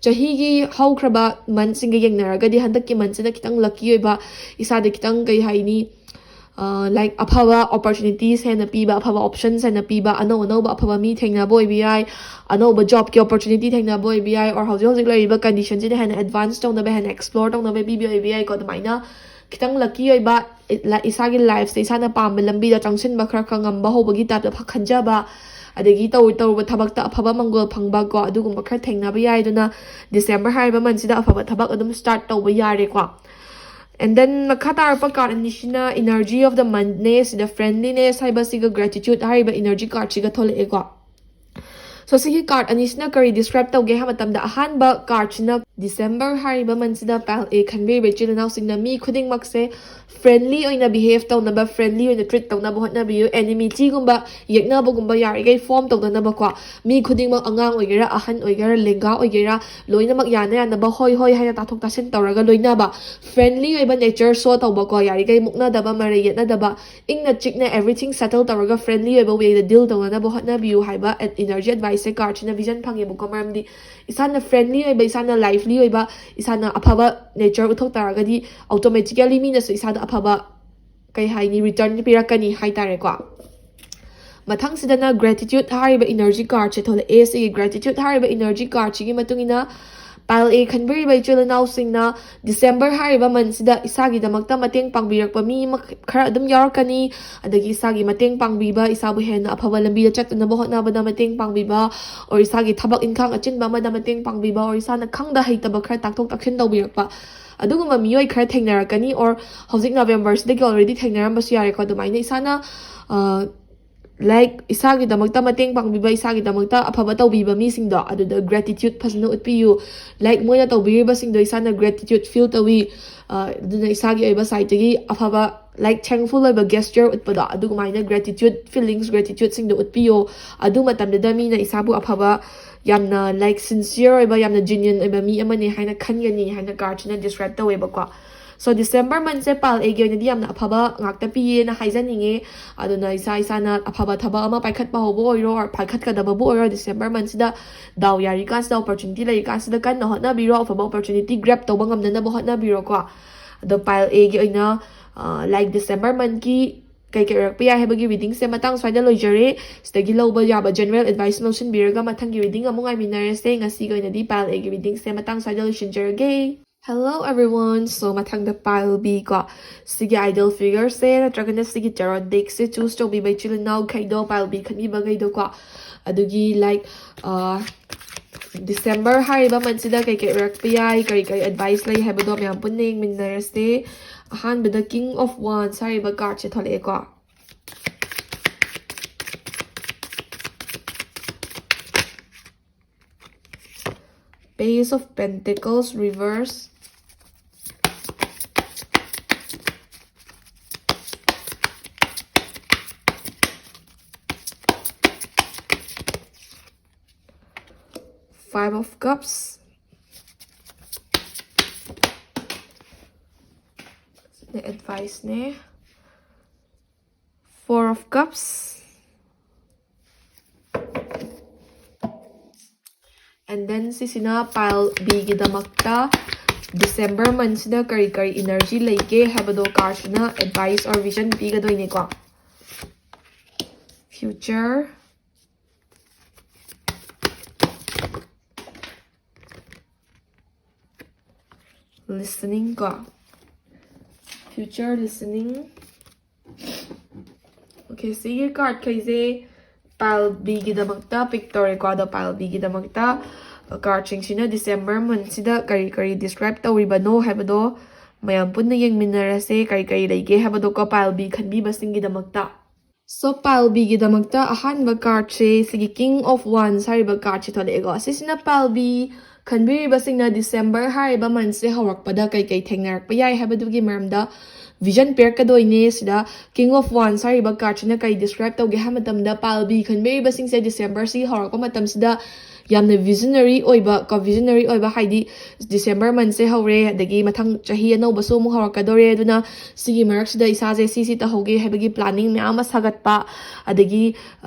ꯆꯍꯤꯒꯤ ꯍꯧꯈ꯭ꯔꯕ monthꯁꯤꯡꯒ ꯌꯦꯡꯅꯔꯒꯗꯤ ꯍꯟꯗꯛꯀꯤ monthꯁꯤꯅ ꯈꯤꯇꯪ lucky ꯑꯣꯏꯕ, ꯏꯁꯥꯗ ꯈꯤꯇꯪ, ꯀꯩ ꯍꯥꯏꯅꯤ, ꯂꯥꯏꯛ, ꯑꯐꯕ opportunities ꯍꯦꯟꯅ ꯄꯤꯕ, ꯑꯐꯕ options ꯍꯦꯟꯅ ꯄꯤꯕ, ꯑꯅꯧ ꯑꯅꯧꯕ ꯑꯐꯕ ꯃꯤ ꯊꯦꯡꯅꯕ ꯑꯣꯏꯕ ꯌꯥꯏ, ꯑꯅꯧꯕ jobꯀꯤ opportunity ꯊꯦꯡꯅꯕ ꯑꯣꯏꯕ ꯌꯥꯏ, or ꯍꯧꯖꯤꯛ ꯍꯧꯖꯤꯛ ꯂꯩꯔꯤꯕ conditionꯁꯤꯗ ꯍꯦꯟꯅ advance ꯇꯧꯅꯕ, ꯍꯦꯟꯅ explore ꯇꯧꯅꯕ ꯄꯤꯕ ꯑꯣꯏꯕ ꯌꯥꯏꯀꯣ꯫ ꯑꯗꯨꯃꯥꯏꯅ ꯈꯤꯇꯪ lucky ꯑꯣꯏꯕ, ꯏꯁꯥꯒꯤ lifeꯁꯦ ꯏꯁꯥꯅ ꯄꯥꯝꯕ ꯂꯝꯕꯤꯗ ꯆꯪꯁꯤꯟꯕ ꯈꯔ ꯈꯔ ꯉꯝꯕ ꯍꯧꯕꯒꯤ typeꯇ ꯈꯟꯖꯕ, ꯑꯗꯒꯤ ꯇꯧꯔꯨ ꯇꯧꯔꯨꯕ ꯊꯕꯛꯇ ꯑꯐꯕ ꯃꯪꯒꯣꯜ ꯐꯪꯕ ꯀꯣ, ꯑꯗꯨꯒꯨꯝꯕ ꯈꯔ ꯊꯦꯡꯅꯕ ꯌꯥꯏ꯫ ꯑꯗꯨꯅ December ꯍꯥꯏꯔꯤꯕ monthꯁꯤꯗ ꯑꯐꯕ ꯊꯕꯛ ꯑꯗꯨꯝ start ꯇꯧꯕ ꯌꯥꯔꯦꯀꯣ꯫ And then ꯃꯈꯥ ꯇꯥꯔꯛꯄ card ꯑꯅꯤꯁꯤꯅ energy of the monthꯅꯦ꯫ ꯁꯤꯗ friendliness ꯍꯥꯏꯕꯁꯤꯒ gratitude ꯍꯥꯏꯔꯤꯕ energy cardꯁꯤꯒ ꯊꯣꯛꯂꯛꯑꯦꯀꯣ꯫ So ꯁꯤꯒꯤ card ꯑꯅꯤꯁꯤꯅ ꯀꯔꯤ describe ꯇꯧꯒꯦ ꯍꯥꯏꯕ ꯃꯇꯝꯗ, ꯑꯍꯥꯟꯕ cardꯁꯤꯅ December ꯍꯥꯏꯔꯤꯕ monthꯁꯤꯗ pile A ꯈꯟꯕꯤꯔꯤꯕ ꯏꯆꯤꯜ ꯏꯅꯥꯎꯁꯤꯡꯅ ꯃꯤ ꯈꯨꯗꯤꯡꯃꯛꯁꯦ friendly ꯑꯣꯏꯅ behave ꯇꯧꯅꯕ, friendly ꯑꯣꯏꯅ treat ꯇꯧꯅꯕ ꯍꯣꯠꯅꯕꯤꯌꯨ꯫ Animyꯒꯨꯝꯕ, ꯌꯦꯛꯅꯕꯒꯨꯝꯕ ꯌꯥꯔꯤꯈꯩ form ꯇꯧꯗꯅꯕꯀꯣ꯫ ꯃꯤ ꯈꯨꯗꯤꯡꯃꯛ, ꯑꯉꯥꯡ ꯑꯣꯏꯒꯦꯔꯥ, ꯑꯍꯟ ꯑꯣꯏꯒꯦꯔꯥ, ꯂꯦꯡꯒꯥ ꯑꯣꯏꯒꯦꯔꯥ, ꯂꯣꯏꯅꯃꯛ ꯌꯥꯅ ꯌꯥꯅꯕ ꯍꯣꯏ ꯍꯣꯏ ꯍꯥꯏꯅ ꯇꯥꯊꯣꯛ ꯇꯥꯁꯤꯟ ꯇꯧꯔꯒ ꯂꯣꯏꯅꯕ, friendly ꯑꯣꯏꯕ nature show ꯇꯧꯕꯀꯣ꯫ ꯌꯥꯔꯤꯈꯩ ꯃꯨꯛꯅꯗꯕ, ꯃꯔꯩ ꯌꯦꯠꯅꯗꯕ, ꯏꯪꯅ ꯆꯤꯛꯅ everything settle ꯇꯧꯔꯒ friendly ꯑꯣꯏꯕ wayꯗ deal ꯇꯧꯅꯅꯕ ꯍꯣꯠꯅꯕꯤꯌꯨ ꯍꯥꯏꯕ ad-, energy adviceꯁꯦ cardꯁꯤꯅ vision ꯐꯪꯉꯦꯕꯀꯣ꯫ ꯃꯔꯝꯗꯤ ꯏꯁꯥꯅ friendly ꯑꯣꯏꯕ, ꯏꯁꯥꯅ lively ꯑꯣꯏꯕ, ꯏꯁꯥꯅ ꯑꯐꯕ nature ꯎꯠꯊꯣꯛ ꯇꯥꯔꯒꯗꯤ automatically ꯃꯤꯅꯁꯨ ꯏꯁꯥꯗ ꯑꯐꯕ, ꯀꯩ ꯍꯥꯏꯅꯤ, return ꯄꯤꯔꯛꯀꯅꯤ ꯍꯥꯏꯇꯥꯔꯦꯀꯣ꯫ ꯃꯊꯪꯁꯤꯗꯅ gratitude ꯍꯥꯏꯔꯤꯕ energy cardꯁꯦ ꯊꯣꯛꯂꯛꯑꯦ꯫ ꯁꯤꯒꯤ gratitude ꯍꯥꯏꯔꯤꯕ energy cardꯁꯤꯒꯤ ꯃꯇꯨꯡ ꯏꯟꯅ pile A ꯈꯟꯕꯤꯔꯤꯕ ꯏꯆꯤꯜ ꯏꯅꯥꯎꯁꯤꯡꯅ December ꯍꯥꯏꯔꯤꯕ monthꯁꯤꯗ ꯏꯁꯥꯒꯤꯗꯃꯛꯇ ꯃꯇꯦꯡ ꯄꯥꯡꯕꯤꯔꯛꯄ ꯃꯤ ꯑꯃ ꯈꯔ ꯑꯗꯨꯝ ꯌꯥꯎꯔꯛꯀꯅꯤ꯫ ꯑꯗꯒꯤ ꯏꯁꯥꯒꯤ ꯃꯇꯦꯡ ꯄꯥꯡꯕꯤꯕ, ꯏꯁꯥꯕꯨ ꯍꯦꯟꯅ ꯑꯐꯕ ꯂꯝꯕꯤꯗ ꯆꯠꯇꯅꯕ ꯍꯣꯠꯅꯕꯗ ꯃꯇꯦꯡ ꯄꯥꯡꯕꯤꯕ, or ꯏꯁꯥꯒꯤ ꯊꯕꯛ ꯏꯪꯈꯥꯡ ꯑꯆꯤꯟꯕ ꯑꯃꯗ ꯃꯇꯦꯡ ꯄꯥꯡꯕꯤꯕ, or ꯏꯁꯥꯅ ꯈꯪꯗ ꯍꯩꯇꯕ ꯈꯔ ꯇꯥꯛꯊꯣꯛ ꯇꯥꯛꯁꯤꯟ ꯇꯧꯕꯤꯔꯛꯄ, ꯑꯗꯨꯒꯨꯝꯕ ꯃꯤꯑꯣꯏ ꯈꯔ ꯊꯦꯡꯅꯔꯛꯀꯅꯤ꯫ Or ꯍꯧꯖꯤꯛ Novemberꯁꯤꯗꯒꯤ already ꯊꯦꯡꯅꯔꯝꯕꯁꯨ ꯌꯥꯔꯦꯀꯣ꯫ ꯑꯗꯨꯃꯥꯏꯅ ꯏꯁꯥꯅ, ꯑ, like, ꯏꯁꯥꯒꯤꯗꯃꯛꯇ ꯃꯇꯦꯡ ꯄꯥꯡꯕꯤꯕ, ꯏꯁꯥꯒꯤꯗꯃꯛꯇ ꯑꯐꯕ ꯇꯧꯕꯤꯕ ꯃꯤꯁꯤꯡꯗꯣ, ꯑꯗꯨꯗ gratitude ꯐꯖꯅ ꯎꯠꯄꯤꯌꯨ꯫ Like, ꯃꯣꯏꯅ ꯇꯧꯕꯤꯔꯤꯕꯁꯤꯡꯗꯣ ꯏꯁꯥꯅ gratitude feel ꯇꯧꯏ꯫ ꯑ, ꯑꯗꯨꯅ ꯏꯁꯥꯒꯤ ꯑꯣꯏꯕ sideꯇꯒꯤ ꯑꯐꯕ, like, thankful ꯑꯣꯏꯕ gesture ꯎꯠꯄꯗꯣ, ꯑꯗꯨꯃꯥꯏꯅ gratitude feelings, gratitudeꯁꯤꯡꯗꯣ ꯎꯠꯄꯤꯌꯣ꯫ ꯑꯗꯨ ꯃꯇꯝꯗꯨꯗ ꯃꯤꯅ ꯏꯁꯥꯕꯨ ꯑꯐꯕ, ꯌꯥꯝꯅ, like, sincere ꯑꯣꯏꯕ, ꯌꯥꯝꯅ genuine ꯑꯣꯏꯕ ꯃꯤ ꯑꯃꯅꯦ ꯍꯥꯏꯅ ꯈꯟꯒꯅꯤ ꯍꯥꯏꯅ cardꯁꯤꯅ describe ꯇꯧꯋꯦꯕꯀꯣ꯫ So December monthꯁꯦ pile Aꯒꯤ ꯑꯣꯏꯅꯗꯤ ꯌꯥꯝꯅ ꯑꯐꯕ ꯉꯥꯛꯇ ꯄꯤꯌꯦꯅ ꯍꯥꯏꯖꯅꯤꯡꯉꯦ꯫ ꯑꯗꯨꯅ ꯏꯁꯥ ꯏꯁꯥꯅ ꯑꯐꯕ ꯊꯕꯛ ꯑꯃ ꯄꯥꯏꯈꯠꯄ ꯍꯧꯕ ꯑꯣꯏꯔꯣ, or ꯄꯥꯏꯈꯠꯀꯗꯕꯕꯨ ꯑꯣꯏꯔꯣ, December monthꯁꯤꯗ ꯗꯥꯎ ꯌꯥꯔꯤꯀꯥꯟꯁꯤꯗ, opportunity ꯂꯩꯔꯤꯀꯥꯟꯁꯤꯗ ꯀꯟꯅ ꯍꯣꯠꯅꯕꯤꯔꯣ, ꯑꯐꯕ opportunity grab ꯇꯧꯕ ꯉꯝꯅꯅꯕ ꯍꯣꯠꯅꯕꯤꯔꯣꯀꯣ꯫ ꯑꯗꯣ pile Aꯒꯤ ꯑꯣꯏꯅ, ꯑ, like December monthꯀꯤ ꯀꯩ ꯀꯩ ꯑꯣꯏꯔꯛꯄ ꯌꯥꯏ ꯍꯥꯏꯕꯒꯤ readingꯁꯦ ꯃꯇꯥꯡ ꯁ꯭ꯋꯥꯏꯗ ꯂꯣꯏꯖꯔꯦ꯫ ꯁꯤꯗꯒꯤ ꯂꯧꯕ ꯌꯥꯕ general advice ꯂꯧꯁꯤꯟꯕꯤꯔꯒ ꯃꯊꯪꯒꯤ reading ꯑꯃꯨꯛ ꯉꯥꯏꯃꯤꯟꯅꯔꯁꯦ꯫ ꯉꯁꯤꯒꯤ ꯑꯣꯏꯅꯗꯤ pile Aꯒꯤ readingꯁꯦ ꯃꯇꯥꯡ ꯁ꯭ꯋꯥꯏꯗ ꯂꯣꯏꯁꯤꯟꯖꯔꯒꯦ꯫ Hello everyone, so ꯃꯊꯪꯗ pile B ꯀꯣ, ꯁꯤꯒꯤ idol figureꯁꯦ ꯅꯠꯇ꯭ꯔꯒꯅ ꯁꯤꯒꯤ tarot deckꯁꯦ choose ꯇꯧꯕꯤꯕ ꯏꯆꯤꯜ ꯏꯅꯥꯎꯈꯩꯗꯣ, pile B ꯈꯟꯕꯤꯕꯈꯩꯗꯣꯀꯣ, ꯑꯗꯨꯒꯤ like, ꯑ, December ꯍꯥꯏꯔꯤꯕ monthꯁꯤꯗ ꯀꯩ ꯀꯩ ꯑꯣꯏꯔꯛꯄ ꯌꯥꯏ, ꯀꯔꯤ ꯀꯔꯤ advice ꯂꯩ ꯍꯥꯏꯕꯗꯣ ꯃꯌꯥꯝ ꯄꯨꯟꯅ ꯌꯦꯡꯃꯤꯟꯅꯔꯁꯦ꯫ ꯑꯍꯥꯟꯕꯗ King of Wands ꯍꯥꯏꯔꯤꯕ cardꯁꯦ ꯊꯣꯛꯂꯛꯑꯦꯀꯣ꯫ Page of Pentacles reverse. Five of Cups. ꯁꯤꯅ adviceꯅꯦ꯫ Four of Cups. And then ꯁꯤꯁꯤꯅ pile Bꯒꯤꯗꯃꯛꯇ December monthꯁꯤꯗ ꯀꯔꯤ ꯀꯔꯤ energy ꯂꯩꯒꯦ ꯍꯥꯏꯕꯗꯣ cardꯁꯤꯅ advice or vision ꯄꯤꯒꯗꯣꯏꯅꯦꯀꯣ꯫ Future. Listening ꯀꯣ꯫ Future listening. Okay, ꯁꯤꯒꯤ cardꯈꯩꯁꯦ pile Bꯒꯤꯗꯃꯛꯇ pick ꯇꯧꯔꯦꯀꯣ꯫ ꯑꯗꯣ pile Bꯒꯤꯗꯃꯛꯇ cardꯁꯤꯡꯁꯤꯅ December monthꯁꯤꯗ ꯀꯔꯤ ꯀꯔꯤ describe ꯇꯧꯔꯤꯕꯅꯣ ꯍꯥꯏꯕꯗꯣ ꯃꯌꯥꯝ ꯄꯨꯟꯅ ꯌꯦꯡꯃꯤꯟꯅꯔꯁꯦ, ꯀꯔꯤ ꯀꯔꯤ ꯂꯩꯒꯦ ꯍꯥꯏꯕꯗꯣꯀꯣ pile B ꯈꯟꯕꯤꯕꯁꯤꯡꯒꯤꯗꯃꯛꯇ꯫ So pile Bꯒꯤꯗꯃꯛꯇ ꯑꯍꯥꯟꯕ cardꯁꯦ ꯁꯤꯒꯤ King of Wands ꯍꯥꯏꯔꯤꯕ cardꯁꯦ ꯊꯣꯛꯂꯛꯑꯦꯀꯣ꯫ ꯁꯤꯁꯤꯅ pile B ꯈꯟꯕꯤꯔꯤꯕꯁꯤꯡꯅ December ꯍꯥꯏꯔꯤꯕ monthꯁꯦ ꯍꯧꯔꯛꯄꯗ ꯀꯩ ꯀꯩ ꯊꯦꯡꯅꯔꯛꯄ ꯌꯥꯏ ꯍꯥꯏꯕꯗꯨꯒꯤ ꯃꯔꯝꯗ vision ꯄꯤꯔꯛꯀꯗꯣꯏꯅꯦ꯫ ꯁꯤꯗ King of Wands ꯍꯥꯏꯔꯤꯕ cardꯁꯤꯅ ꯀꯩ describe ꯇꯧꯒꯦ ꯍꯥꯏꯕ ꯃꯇꯝꯗ, pile B ꯈꯟꯕꯤꯔꯤꯕꯁꯤꯡꯁꯦ Decemberꯁꯤ ꯍꯧꯔꯛꯄ ꯃꯇꯝꯁꯤꯗ ꯌꯥꯝꯅ visionary ꯑꯣꯏꯕ ꯀꯣ, visionary ꯑꯣꯏꯕ ꯍꯥꯏꯗꯤ December monthꯁꯦ ꯍꯧꯔꯦ, ꯑꯗꯒꯤ ꯃꯊꯪ ꯆꯍꯤ ꯑꯅꯧꯕꯁꯨ ꯑꯃꯨꯛ ꯍꯧꯔꯛꯀꯗꯧꯔꯦ, ꯑꯗꯨꯅ ꯁꯤꯒꯤ ꯃꯔꯛꯁꯤꯗ ꯏꯁꯥꯁꯦ ꯁꯤ ꯁꯤ ꯇꯧꯍꯧꯒꯦ ꯍꯥꯏꯕꯒꯤ planning ꯃꯌꯥꯝ ꯑꯃ ꯁꯥꯒꯠꯄ, ꯑꯗꯒꯤ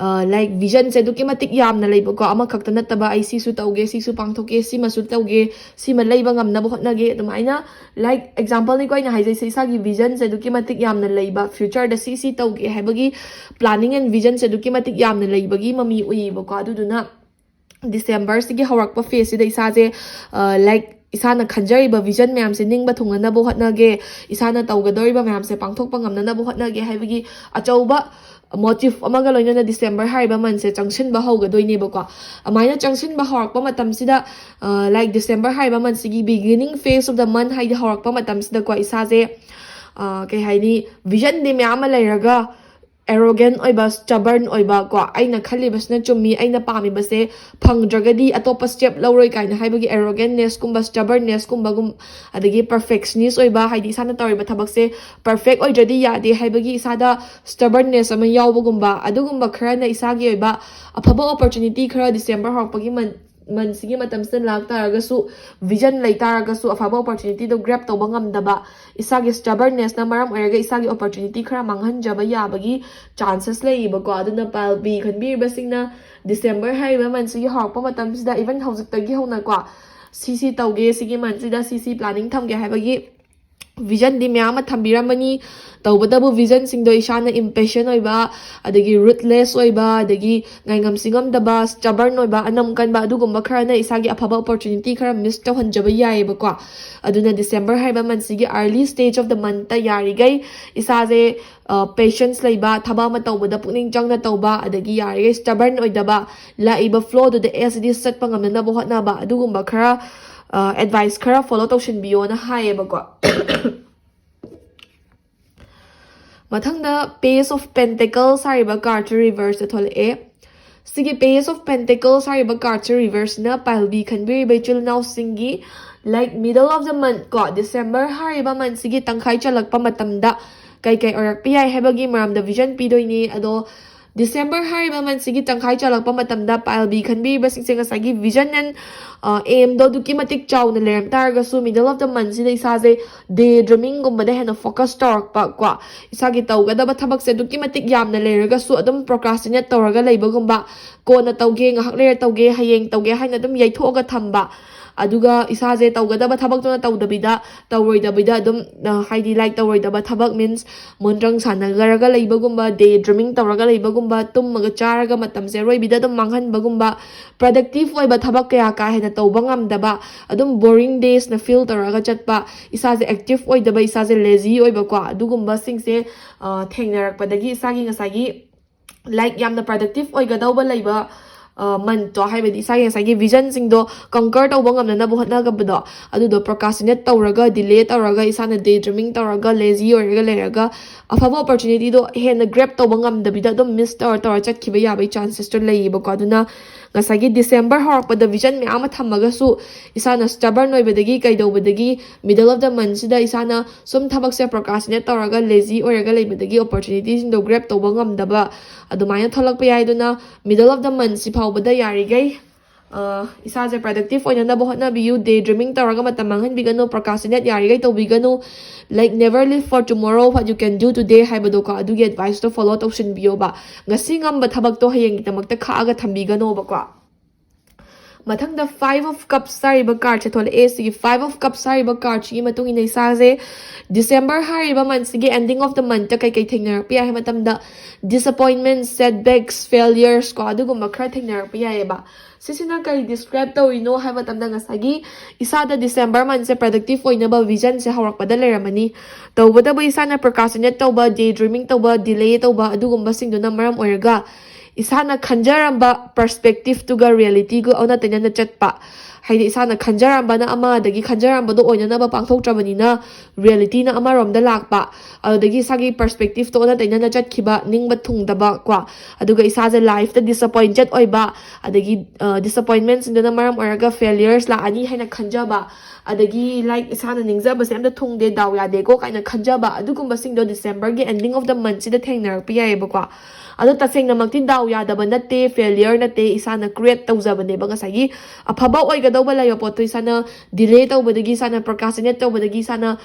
ꯂꯥꯏꯛ ꯚꯤꯖꯟꯁꯦ ꯑꯗꯨꯛꯀꯤ ꯃꯇꯤꯛ ꯌꯥꯝꯅ ꯂꯩꯕꯀꯣ, ꯑꯃꯈꯛꯇ ꯅꯠꯇꯕ, ꯑꯩ ꯁꯤꯁꯨ ꯇꯧꯒꯦ, ꯁꯤꯁꯨ ꯄꯥꯡꯊꯣꯛꯀꯦ, ꯁꯤꯃꯁꯨ ꯇꯧꯒꯦ, ꯁꯤꯃ ꯂꯩꯕ ꯉꯝꯅꯕ ꯍꯣꯠꯅꯒꯦ, ꯑꯗꯨꯃꯥꯏꯅ ꯂꯥꯏꯛ ꯑꯦꯛꯖꯥꯝꯄꯜꯅꯤꯀꯣ ꯑꯩꯅ ꯍꯥꯏꯖꯩꯁꯦ, ꯏꯁꯥꯒꯤ ꯚꯤꯖꯟꯁꯦ ꯑꯗꯨꯛꯀꯤ ꯃꯇꯤꯛ ꯌꯥꯝꯅ ꯂꯩꯕ, ꯐ꯭ꯌꯨꯆꯔꯗ ꯁꯤ ꯁꯤ ꯇꯧꯒꯦ ꯍꯥꯏꯕꯒꯤ planning and visionꯁꯦ ꯑꯗꯨꯛꯀꯤ ꯃꯇꯤꯛ ꯌꯥꯝꯅ ꯂꯩꯕꯒꯤ ꯃꯃꯤ ꯎꯏꯌꯦꯕꯀꯣ꯫ ꯑꯗꯨꯗꯨꯅ Decemberꯁꯤꯒꯤ ꯍꯧꯔꯛꯄ phaseꯁꯤꯗ ꯏꯁꯥꯁꯦ ꯂꯥꯏꯛ ꯏꯁꯥꯅ ꯈꯟꯖꯔꯤꯕ ꯚꯤꯖꯟ ꯃꯌꯥꯝꯁꯦ ꯅꯤꯡꯕ ꯊꯨꯡꯅꯅꯕ ꯍꯣꯠꯅꯒꯦ, ꯏꯁꯥꯅ ꯇꯧꯒꯗꯧꯔꯤꯕ ꯃꯌꯥꯝꯁꯦ ꯄꯥꯡꯊꯣꯛꯄ ꯉꯝꯅꯅꯕ ꯍꯣꯠꯅꯒꯦ ꯍꯥꯏꯕꯒꯤ ꯑꯆꯧꯕ ꯃꯣꯇꯤꯞ ꯑꯃꯒ ꯂꯣꯏꯅꯅ December ꯍꯥꯏꯔꯤꯕ monthꯁꯦ ꯆꯪꯁꯤꯟꯕ ꯍꯧꯒꯗꯣꯏꯅꯦꯕꯀꯣ꯫ ꯑꯗꯨꯃꯥꯏꯅ ꯆꯪꯁꯤꯟꯕ ꯍꯧꯔꯛꯄ ꯃꯇꯝꯁꯤꯗ ꯂꯥꯏꯛ December ꯍꯥꯏꯔꯤꯕ monthꯁꯤꯒꯤ beginning phase of the month ꯍꯥꯏꯗꯤ ꯍꯧꯔꯛꯄ ꯃꯇꯝꯁꯤꯗꯀꯣ, ꯏꯁꯥꯁꯦ ꯀꯩ ꯍꯥꯏꯅꯤ, ꯚꯤꯖꯟꯗꯤ ꯃꯌꯥꯝ ꯑꯃ ꯂꯩꯔꯒ arrogant ꯑꯣꯏꯕ, stubborn ꯑꯣꯏꯕ ꯀꯣ, ꯑꯩꯅ ꯈꯜꯂꯤꯕꯁꯤꯅ ꯆꯨꯝꯃꯤ, ꯑꯩꯅ ꯄꯥꯝꯃꯤꯕꯁꯦ ꯐꯪꯗ꯭ꯔꯒꯗꯤ ꯑꯇꯣꯞꯄ step ꯂꯧꯔꯣꯏ ꯀꯥꯏꯅ ꯍꯥꯏꯕꯒꯤ arrogantnessꯀꯨꯝꯕ, stubbornnessꯀꯨꯝꯕꯒꯨꯝ, ꯑꯗꯒꯤ perfectionist ꯑꯣꯏꯕ, ꯍꯥꯏꯗꯤ ꯏꯁꯥꯅ ꯇꯧꯔꯤꯕ ꯊꯕꯛꯁꯦ perfect ꯑꯣꯏꯗ꯭ꯔꯗꯤ ꯌꯥꯗꯦ ꯍꯥꯏꯕꯒꯤ ꯏꯁꯥꯗ stubbornness ꯑꯃ ꯌꯥꯎꯕꯒꯨꯝꯕ, ꯑꯗꯨꯒꯨꯝꯕ ꯈꯔꯅ ꯏꯁꯥꯒꯤ ꯑꯣꯏꯕ ꯑꯐꯕ opportunity ꯈꯔ December ꯍꯧꯔꯛꯄꯒꯤ month monthꯁꯤꯒꯤ ꯃꯇꯝꯁꯤꯗ ꯂꯥꯛ ꯇꯥꯔꯒꯁꯨ, vision ꯂꯩ ꯇꯥꯔꯒꯁꯨ, ꯑꯐꯕ opportunityꯗꯣ grab ꯇꯧꯕ ꯉꯝꯗꯕ, ꯏꯁꯥꯒꯤ stubbornnessꯅ ꯃꯔꯝ ꯑꯣꯏꯔꯒ ꯏꯁꯥꯒꯤ opportunity ꯈꯔ ꯃꯥꯡꯍꯟꯖꯕ ꯌꯥꯕꯒꯤ chances ꯂꯩꯌꯦꯕꯀꯣ꯫ ꯑꯗꯨꯅ pile B ꯈꯟꯕꯤꯔꯤꯕꯁꯤꯡꯅ December ꯍꯥꯏꯔꯤꯕ monthꯁꯤꯒꯤ ꯍꯧꯔꯛꯄ ꯃꯇꯝꯁꯤꯗ, even ꯍꯧꯖꯤꯛꯇꯒꯤ ꯍꯧꯅꯀꯣ, ꯁꯤ ꯁꯤ ꯇꯧꯒꯦ, ꯁꯤꯒꯤ monthꯁꯤꯗ ꯁꯤ ꯁꯤ planning ꯊꯝꯒꯦ ꯍꯥꯏꯕꯒꯤ visionꯗꯤ ꯃꯌꯥꯝ ꯑꯃ ꯊꯝꯕꯤꯔꯝꯃꯅꯤ꯫ ꯇꯧꯕꯇꯕꯨ visionꯁꯤꯡꯗꯣ ꯏꯁꯥꯅ impatient ꯑꯣꯏꯕ, ꯑꯗꯒꯤ ruthless ꯑꯣꯏꯕ, ꯑꯗꯒꯤ ꯉꯥꯏꯉꯝ ꯆꯤꯡꯉꯝꯗꯕ, stubborn ꯑꯣꯏꯕ, ꯑꯅꯝ ꯀꯟꯕ, ꯑꯗꯨꯒꯨꯝꯕ ꯈꯔꯅ ꯏꯁꯥꯒꯤ ꯑꯐꯕ opportunity ꯈꯔ miss ꯇꯧꯍꯟꯖꯕ ꯌꯥꯏꯑꯕꯀꯣ꯫ ꯑꯗꯨꯅ December ꯍꯥꯏꯕ monthꯁꯤꯒꯤ early stage of the monthꯇ ꯌꯥꯔꯤꯈꯩ ꯏꯁꯥꯁꯦ patience ꯂꯩꯕ, ꯊꯕꯛ ꯑꯃ ꯇꯧꯕꯗ ꯄꯨꯛꯅꯤꯡ ꯆꯪꯅ ꯇꯧꯕ, ꯑꯗꯒꯤ ꯌꯥꯔꯤꯈꯩ stubborn ꯑꯣꯏꯗꯕ, ꯂꯥꯛꯏꯕ flowꯗꯨꯗ as it is ꯆꯠꯄ ꯉꯝꯅꯅꯕ ꯍꯣꯠꯅꯕ, ꯑꯗꯨꯒꯨꯝꯕ ꯈꯔ advice ꯈꯔ follow ꯇꯧꯁꯤꯟꯕꯤꯌꯣꯅ ꯍꯥꯏꯌꯦꯕꯀꯣ꯫ ꯃꯊꯪꯗ Page of Pentacles ꯍꯥꯏꯔꯤꯕ cardꯁꯦ reverseꯇ ꯊꯣꯛꯂꯛꯑꯦ꯫ ꯁꯤꯒꯤ Page of Pentacles ꯍꯥꯏꯔꯤꯕ cardꯁꯦ reverseꯅ pile B ꯈꯟꯕꯤꯔꯤꯕ ꯏꯆꯤꯜ ꯏꯅꯥꯎꯁꯤꯡꯒꯤ, like, middle of the month ꯀꯣ, December ꯍꯥꯏꯔꯤꯕ monthꯁꯤꯒꯤ ꯇꯪꯈꯥꯏ ꯆꯜꯂꯛꯄ ꯃꯇꯝꯗ ꯀꯩ ꯀꯩ ꯑꯣꯏꯔꯛꯄ ꯌꯥꯏ ꯍꯥꯏꯕꯒꯤ ꯃꯔꯝꯗ vision ꯄꯤꯗꯣꯏꯅꯤ꯫ ꯑꯗꯣ December ꯍꯥꯏꯔꯤꯕ monthꯁꯤꯒꯤ ꯇꯪꯈꯥꯏ ꯆꯜꯂꯛꯄ ꯃꯇꯝꯗ pile B ꯈꯟꯕꯤꯔꯤꯕꯁꯤꯡꯁꯦ ꯉꯁꯥꯏꯒꯤ vision and aimꯗꯣ ꯑꯗꯨꯛꯀꯤ ꯃꯇꯤꯛ ꯆꯥꯎꯅ ꯂꯩꯔꯝ ꯇꯥꯔꯒꯁꯨ middle of the monthꯁꯤꯗ ꯏꯁꯥꯁꯦ daydreamingꯒꯨꯝꯕꯗ ꯍꯦꯟꯅ focus ꯇꯧꯔꯛꯄ ꯀꯣ, ꯏꯁꯥꯒꯤ ꯇꯧꯒꯗꯕ ꯊꯕꯛꯁꯦ ꯑꯗꯨꯛꯀꯤ ꯃꯇꯤꯛ ꯌꯥꯝꯅ ꯂꯩꯔꯒꯁꯨ ꯑꯗꯨꯝ procrastinate ꯇꯧꯔꯒ ꯂꯩꯕꯒꯨꯝꯕ, ꯀꯣꯟꯅ ꯇꯧꯒꯦ, ꯉꯥꯏꯍꯥꯛ ꯂꯩꯔ ꯇꯧꯒꯦ, ꯍꯌꯦꯡ ꯇꯧꯒꯦ ꯍꯥꯏꯅ ꯑꯗꯨꯝ ꯌꯩꯊꯣꯛꯑꯒ ꯊꯝꯕ, ꯑꯗꯨꯒ ꯏꯁꯥꯁꯦ ꯇꯧꯒꯗꯕ ꯊꯕꯛꯇꯨꯅ ꯇꯧꯗꯕꯤꯗ, ꯇꯧꯔꯣꯏꯗꯕꯤꯗ ꯑꯗꯨꯝ ꯍꯥꯏꯗꯤ like ꯇꯧꯔꯣꯏꯗꯕ ꯊꯕꯛ means ꯃꯣꯟꯗ꯭ꯔꯪ ꯁꯥꯟꯅꯔꯒ ꯂꯩꯕꯒꯨꯝꯕ, daydreaming ꯇꯧꯔꯒ ꯂꯩꯕꯒꯨꯝꯕ, ꯇꯨꯝꯃꯒ ꯆꯥꯔꯒ ꯃꯇꯝꯁꯦ ꯑꯔꯣꯏꯕꯤꯗ ꯑꯗꯨꯝ ꯃꯥꯡꯍꯟꯕꯒꯨꯝꯕ, productive ꯑꯣꯏꯕ ꯊꯕꯛ ꯀꯌꯥ ꯀꯥ ꯍꯦꯟꯅ ꯇꯧꯕ ꯉꯝꯗꯕ, ꯑꯗꯨꯝ boring daysꯅ feel ꯇꯧꯔꯒ ꯆꯠꯄ, ꯏꯁꯥꯁꯦ active ꯑꯣꯏꯗꯕ, ꯏꯁꯥꯁꯦ lazy ꯑꯣꯏꯕꯀꯣ, ꯑꯗꯨꯒꯨꯝꯕꯁꯤꯡꯁꯦ ꯊꯦꯡꯅꯔꯛꯄꯗꯒꯤ ꯏꯁꯥꯒꯤ ꯉꯁꯥꯏꯒꯤ like ꯌꯥꯝꯅ productive ꯑꯣꯏꯒꯗꯧꯕ ꯂꯩꯕ monthꯇꯣ, ꯍꯥꯏꯕꯗꯤ ꯏꯁꯥꯒꯤ ꯉꯁꯥꯏꯒꯤ visionꯁꯤꯡꯗꯣ conquer ꯇꯧꯕ ꯉꯝꯅꯅꯕ ꯍꯣꯠꯅꯒꯕꯗꯣ, ꯑꯗꯨꯗꯣ procrastinate ꯇꯧꯔꯒ, delay ꯇꯧꯔꯒ, ꯏꯁꯥꯅ daydreaming ꯇꯧꯔꯒ, lazy ꯑꯣꯏꯔꯒ ꯂꯩꯔꯒ, ꯑꯐꯕ opportunityꯗꯣ ꯍꯦꯟꯅ grab ꯇꯧꯕ ꯉꯝꯗꯕꯤꯗ ꯑꯗꯨꯝ miss ꯇꯧꯔ ꯇꯧꯔ ꯆꯠꯈꯤꯕ ꯌꯥꯕꯒꯤ chancesꯇꯣ ꯂꯩꯌꯦꯕꯀꯣ꯫ ꯑꯗꯨꯅ ꯉꯁꯥꯏꯒꯤ December ꯍꯧꯔꯛꯄꯗ vision ꯃꯌꯥꯝ ꯑꯃ ꯊꯝꯃꯒꯁꯨ ꯏꯁꯥꯅ stubborn ꯑꯣꯏꯕꯗꯒꯤ, ꯀꯩꯗꯧꯕꯗꯒꯤ, middle of the monthꯁꯤꯗ ꯏꯁꯥꯅ ꯁꯨꯝ ꯊꯕꯛꯁꯦ procrastinate ꯇꯧꯔꯒ, lazy ꯑꯣꯏꯔꯒ ꯂꯩꯕꯗꯒꯤ opportunityꯁꯤꯡꯗꯣ grab ꯇꯧꯕ ꯉꯝꯗꯕ ꯑꯗꯨꯃꯥꯏꯅ ꯊꯣꯛꯂꯛꯄ ꯌꯥꯏ꯫ ꯑꯗꯨꯅ middle of the monthꯁꯤ ꯐꯥꯎꯕꯗ ꯌꯥꯔꯤꯈꯩ ꯏꯁꯥꯁꯦ productive ꯑꯣꯏꯅꯅꯕ ꯍꯣꯠꯅꯕꯤꯌꯨ꯫ Daydreaming ꯇꯧꯔꯒ ꯃꯇꯝ ꯃꯥꯡꯍꯟꯕꯤꯒꯅꯨ, procrastinate ꯌꯥꯔꯤꯈꯩ ꯇꯧꯕꯤꯒꯅꯨ꯫ Like never live for tomorrow what you can do today ꯍꯥꯏꯕꯗꯣꯀꯣ, ꯑꯗꯨꯒꯤ adviceꯇꯣ follow ꯇꯧꯁꯤꯟꯕꯤꯌꯣꯕ꯫ ꯉꯁꯤ ꯉꯝꯕ ꯊꯕꯛꯇꯣ ꯍꯌꯦꯡꯒꯤꯗꯃꯛꯇ ꯈꯥꯛꯑꯒ ꯊꯝꯕꯤꯒꯅꯣꯕꯀꯣ꯫ ꯃꯊꯪꯗ Five of Cups ꯍꯥꯏꯔꯤꯕ cardꯁꯦ ꯊꯣꯛꯂꯛꯑꯦ꯫ ꯁꯤꯒꯤ Five of Cups ꯍꯥꯏꯔꯤꯕ cardꯁꯤꯒꯤ ꯃꯇꯨꯡ ꯏꯟꯅ ꯏꯁꯥꯁꯦ December ꯍꯥꯏꯔꯤꯕ monthꯁꯤꯒꯤ ending of the monthꯇ ꯀꯩꯀꯩ ꯊꯦꯡꯅꯔꯛꯄ ꯌꯥꯏ ꯍꯥꯏꯕ ꯃꯇꯝꯗ, disappointment, setbacks, failures ꯀꯣ, ꯑꯗꯨꯒꯨꯝꯕ ꯈꯔ ꯊꯦꯡꯅꯔꯛꯄ ꯌꯥꯏꯑꯕ꯫ ꯁꯤꯁꯤꯅ ꯀꯔꯤ describe ꯇꯧꯔꯤꯅꯣ ꯍꯥꯏꯕ ꯃꯇꯝꯗ, ꯉꯁꯥꯏꯒꯤ ꯏꯁꯥꯗ December monthꯁꯦ productive ꯑꯣꯏꯅꯕ visionꯁꯦ ꯍꯧꯔꯛꯄꯗ ꯂꯩꯔꯝꯃꯅꯤ꯫ ꯇꯧꯕꯇꯕꯨ ꯏꯁꯥꯅ procrastinate ꯇꯧꯕ, daydreaming ꯇꯧꯕ, delay ꯇꯧꯕ, ꯑꯗꯨꯒꯨꯝꯕꯁꯤꯡꯗꯨꯅ ꯃꯔꯝ ꯑꯣꯏꯔꯒ ꯏꯁꯥꯅ ꯈꯟꯖꯔꯝꯕ perspectiveꯇꯨꯒ realityꯒ ꯑꯣꯟꯅ ꯇꯩꯅꯅ ꯆꯠꯄ꯫ ꯍꯥꯏꯗꯤ ꯏꯁꯥꯅ ꯈꯟꯖꯔꯝꯕꯅ ꯑꯃ, ꯑꯗꯒꯤ ꯈꯟꯖꯔꯝꯕꯗꯣ ꯑꯣꯏꯅꯅꯕ ꯄꯥꯡꯊꯣꯛꯇ꯭ꯔꯕꯅꯤꯅ realityꯅ ꯑꯃꯔꯣꯝꯗ ꯂꯥꯛꯄ, ꯑꯗꯨꯗꯒꯤ ꯏꯁꯥꯒꯤ perspectiveꯇꯣ ꯑꯣꯟꯅ ꯇꯩꯅꯅ ꯆꯠꯈꯤꯕ, ꯅꯤꯡꯕ ꯊꯨꯡꯗꯕ ꯀꯣ, ꯑꯗꯨꯒ ꯏꯁꯥꯁꯦ lifeꯇ disappointed ꯑꯣꯏꯕ, ꯑꯗꯒꯤ disappointmentꯁꯤꯡꯗꯨꯅ ꯃꯔꯝ ꯑꯣꯏꯔꯒ failures ꯂꯥꯛꯑꯅꯤ ꯍꯥꯏꯅ ꯈꯟꯖꯕ, ꯑꯗꯒꯤ like ꯏꯁꯥꯅ ꯅꯤꯡꯖꯕꯁꯦ ꯑꯝꯇ ꯊꯨꯡꯗꯦ, ꯗꯥꯎ ꯌꯥꯗꯦꯀꯣ ꯀꯥꯏꯅ ꯈꯟꯖꯕ, ꯑꯗꯨꯒꯨꯝꯕꯁꯤꯡꯗꯣ Decemberꯒꯤ ending of the monthꯁꯤꯗ ꯊꯦꯡꯅꯔꯛꯄ ꯌꯥꯏꯑꯕꯀꯣ꯫ ꯑꯗꯣ ꯇꯁꯦꯡꯅꯃꯛꯇꯤ ꯗꯥꯎ ꯌꯥꯗꯕ ꯅꯠꯇꯦ, ꯐꯦꯂꯤꯌꯔ ꯅꯠꯇꯦ, ꯏꯁꯥꯅ ꯀ꯭ꯔꯤꯌꯦꯠ ꯇꯧꯖꯕꯅꯦꯕ꯫ ꯉꯁꯥꯏꯒꯤ ꯑꯐꯕ ꯑꯣꯏꯒꯗꯧꯕ ꯂꯩꯕ ꯄꯣꯠꯇꯣ ꯏꯁꯥꯅ ꯗꯤꯂꯦ ꯇꯧꯕꯗꯒꯤ, ꯏꯁꯥꯅ ꯄ꯭ꯔꯣꯀ꯭ꯔꯥꯁꯇꯤꯅꯦꯠ ꯇꯧꯕꯗꯒꯤ, ꯏꯁꯥꯅ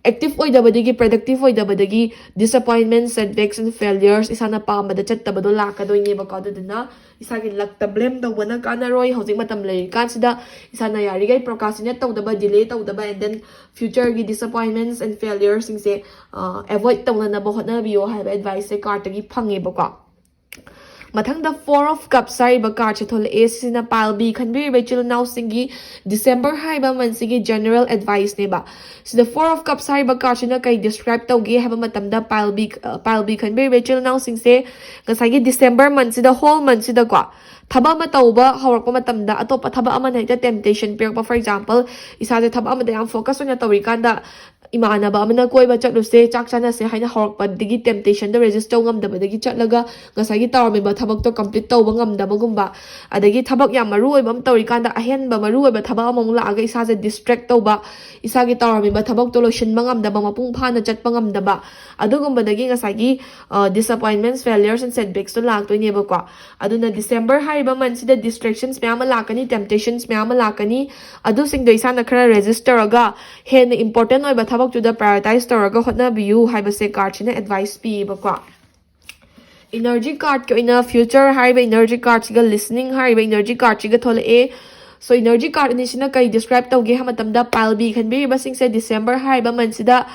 ꯑꯦꯛꯇꯤꯚ ꯑꯣꯏꯗꯕꯗꯒꯤ, ꯄ꯭ꯔꯗꯛꯇꯤꯚ ꯑꯣꯏꯗꯕꯗꯒꯤ, ꯗꯤꯁꯑꯄꯣꯏꯟꯃꯦꯟ, ꯁꯦꯠꯕꯦꯛꯁ ꯑꯦꯟ ꯐꯦꯂꯤꯌꯔꯁ, ꯏꯁꯥꯅ ꯄꯥꯝꯕꯗ ꯆꯠꯇꯕꯗꯣ ꯂꯥꯛꯀꯗꯣꯏꯅꯦꯕꯀꯣ꯫ ꯑꯗꯨꯗꯨꯅ ꯏꯁꯥꯒꯤ ꯂꯛꯇ ꯕ꯭ꯂꯦꯝ ꯇꯧꯕꯅ ꯀꯥꯟꯅꯔꯣꯏ꯫ ꯍꯧꯖꯤꯛ ꯃꯇꯝ ꯂꯩꯔꯤꯀꯥꯟꯁꯤꯗ ꯏꯁꯥꯅ ꯌꯥꯔꯤꯈꯩ ꯄ꯭ꯔꯣꯀ꯭ꯔꯥꯁꯇꯤꯅꯦꯠ ꯇꯧꯗꯕ, ꯗꯤꯂꯦ ꯇꯧꯗꯕ, ꯑꯦꯟ ꯗꯦꯟ ꯐ꯭ꯌꯨꯆꯔꯒꯤ ꯗꯤꯁꯑꯄꯣꯏꯟꯃꯦꯟꯁ ꯑꯦꯟ ꯐꯦꯂꯤꯌꯔꯁꯤꯡꯁꯦ ꯑꯦꯚꯣꯏꯗ ꯇꯧꯅꯅꯕ ꯍꯣꯠꯅꯕꯤꯌꯣ ꯍꯥꯏꯕ ꯑꯦꯗꯚꯥꯏꯁꯁꯦ ꯀꯥꯔꯠꯇꯒꯤ ꯐꯪꯉꯦꯕꯀꯣ꯫ ꯃꯊꯪꯗ Four of Cups ꯍꯥꯏꯔꯤꯕ ꯀꯥꯔꯠꯁꯦ ꯊꯣꯛꯂꯛꯑꯦ꯫ ꯁꯤꯁꯤꯅ ꯄꯥꯏꯜ ꯕꯤ ꯈꯟꯕꯤꯔꯤꯕ ꯏꯆꯤꯜ ꯏꯅꯥꯎꯁꯤꯡꯒꯤ ꯗꯤꯁꯦꯝꯕꯔ ꯍꯥꯏꯔꯤꯕ ꯃꯟꯁꯤꯒꯤ ꯖꯦꯅꯔꯦꯜ ꯑꯦꯗꯚꯥꯏꯁꯅꯦꯕ꯫ ꯁꯤꯗ Four of Cups ꯍꯥꯏꯔꯤꯕ ꯀꯥꯔꯠꯁꯤꯅ ꯀꯩ ꯗꯤꯁꯀ꯭ꯔꯥꯏꯕ ꯇꯧꯒꯦ ꯍꯥꯏꯕ ꯃꯇꯝꯗ, ꯄꯥꯏꯜ ꯕꯤ, ꯄꯥꯏꯜ ꯕꯤ ꯈꯟꯕꯤꯔꯤꯕ ꯏꯆꯤꯜ ꯏꯅꯥꯎꯁꯤꯡꯁꯦ ꯉꯁꯥꯏꯒꯤ ꯗꯤꯁꯦꯝꯕꯔ ꯃꯟꯁꯤꯗ, ꯍꯣꯜ ꯃꯟꯁꯤꯗꯀꯣ, ꯊꯕꯛ ꯑꯃ ꯇꯧꯕ ꯍꯧꯔꯛꯄ ꯃꯇꯝꯗ ꯑꯇꯣꯞꯄ ꯊꯕꯛ ꯑꯃꯅ ꯍꯦꯛꯇ ꯇꯦꯝꯇꯦꯁꯟ ꯄꯤꯔꯛꯄ꯫ ꯐꯣꯔ ꯑꯦꯛꯖꯥꯝꯄꯜ, ꯏꯁꯥꯁꯦ ꯊꯕꯛ ꯑꯃꯗ ꯌꯥꯝ ꯐꯣꯀꯁ ꯑꯣꯏꯅ ꯇꯧꯔꯤꯀꯥꯟꯗ ꯏꯃꯥꯟꯅꯕ ꯑꯃꯅ ꯀꯣꯏꯕ ꯆꯠꯂꯨꯁꯦ, ꯆꯥꯛ ꯆꯥꯅꯁꯦ ꯍꯥꯏꯅ ꯍꯧꯔꯛꯄꯗꯒꯤ ꯇꯦꯝꯇꯦꯁꯟꯗꯣ ꯔꯦꯖꯤꯁ ꯇꯧ ꯉꯝꯗꯕꯗꯒꯤ ꯆꯠꯂꯒ ꯉꯁꯥꯏꯒꯤ ꯇꯧꯔꯝꯃꯤꯕ ꯊꯕꯛꯇꯣ ꯀꯝꯄ꯭ꯂꯤꯠ ꯇꯧꯕ ꯉꯝꯗꯕꯒꯨꯝꯕ, ꯑꯗꯒꯤ ꯊꯕꯛ ꯌꯥꯝ ꯃꯔꯨ ꯑꯣꯏꯕ ꯑꯃ ꯇꯧꯔꯤꯀꯥꯟꯗ ꯑꯍꯦꯟꯕ ꯃꯔꯨ ꯑꯣꯏꯕ ꯊꯕꯛ ꯑꯃꯃꯨꯛ ꯂꯥꯛꯑꯒ ꯏꯁꯥꯁꯦ ꯗꯤꯁꯇ꯭ꯔꯦꯛ ꯇꯧꯕ, ꯏꯁꯥꯒꯤ ꯇꯧꯔꯝꯃꯤꯕ ꯊꯕꯛꯇꯣ ꯂꯣꯏꯁꯤꯟꯕ ꯉꯝꯗꯕ, ꯃꯄꯨꯡ ꯐꯥꯅ ꯆꯠꯄ ꯉꯝꯗꯕ, ꯑꯗꯨꯒꯨꯝꯕꯗꯒꯤ ꯉꯁꯥꯏꯒꯤ ꯗꯤꯁꯑꯄꯣꯏꯟꯃꯦꯟꯁ, ꯐꯦꯂꯤꯌꯔꯁ ꯑꯦꯟ ꯁꯦꯠꯕꯦꯛꯁꯇꯣ ꯂꯥꯛꯇꯣꯏꯅꯦꯕꯀꯣ꯫ ꯑꯗꯨꯅ ꯗꯤꯁꯦꯝꯕꯔ ꯍꯥꯏꯔꯤꯕ ꯃꯟꯁꯤꯗ ꯗꯤꯁꯇ꯭ꯔꯦꯛꯁꯟꯁ ꯃꯌꯥꯝ ꯑꯃ ꯂꯥꯛꯀꯅꯤ, ꯇꯦꯝꯇꯦꯁꯟꯁ ꯃꯌꯥꯝ ꯑꯃ ꯂꯥꯛꯀꯅꯤ꯫ ꯑꯗꯨꯁꯤꯡꯗꯣ ꯏꯁꯥꯅ ꯈꯔ ꯔꯦꯖꯤꯁ ꯇꯧꯔꯒ ꯍꯦꯟꯅ ꯏꯝꯄꯣꯔꯇꯦꯟ ꯑꯣꯏꯕ ꯊꯕꯛꯇꯨꯗ ꯄ꯭ꯔꯥꯏꯌꯣꯔꯤꯇꯥꯏꯁ ꯇꯧꯔꯒ ꯍꯣꯠꯅꯕꯤꯌꯨ ꯍꯥꯏꯕꯁꯦ ꯀꯥꯔꯠꯁꯤꯅ ꯑꯦꯗꯚꯥꯏꯁ ꯄꯤꯌꯦꯕꯀꯣ꯫ ꯏꯅꯔꯖꯤ ꯀꯥꯔꯠꯀꯤ ꯑꯣꯏꯅ ꯐ꯭ꯌꯨꯆꯔ ꯍꯥꯏꯔꯤꯕ ꯏꯅꯔꯖꯤ ꯀꯥꯔꯠꯁꯤꯒ ꯂꯤꯁꯅꯤꯡ ꯍꯥꯏꯔꯤꯕ ꯏꯅꯔꯖꯤ ꯀꯥꯔꯠꯁꯤꯒ ꯊꯣꯛꯂꯛꯑꯦ꯫ ꯁꯣ ꯏꯅꯔꯖꯤ ꯀꯥꯔꯠ ꯑꯅꯤꯁꯤꯅ ꯀꯩ ꯗꯤꯁꯀ꯭ꯔꯥꯏꯕ ꯇꯧꯒꯦ ꯍꯥꯏꯕ ꯃꯇꯝꯗ, ꯄꯥꯏꯜ ꯕꯤ ꯈꯟꯕꯤꯔꯤꯕꯁꯤꯡꯁꯦ ꯗꯤꯁꯦꯝꯕꯔ ꯍꯥꯏꯔꯤꯕ ꯃꯟꯁꯤꯗ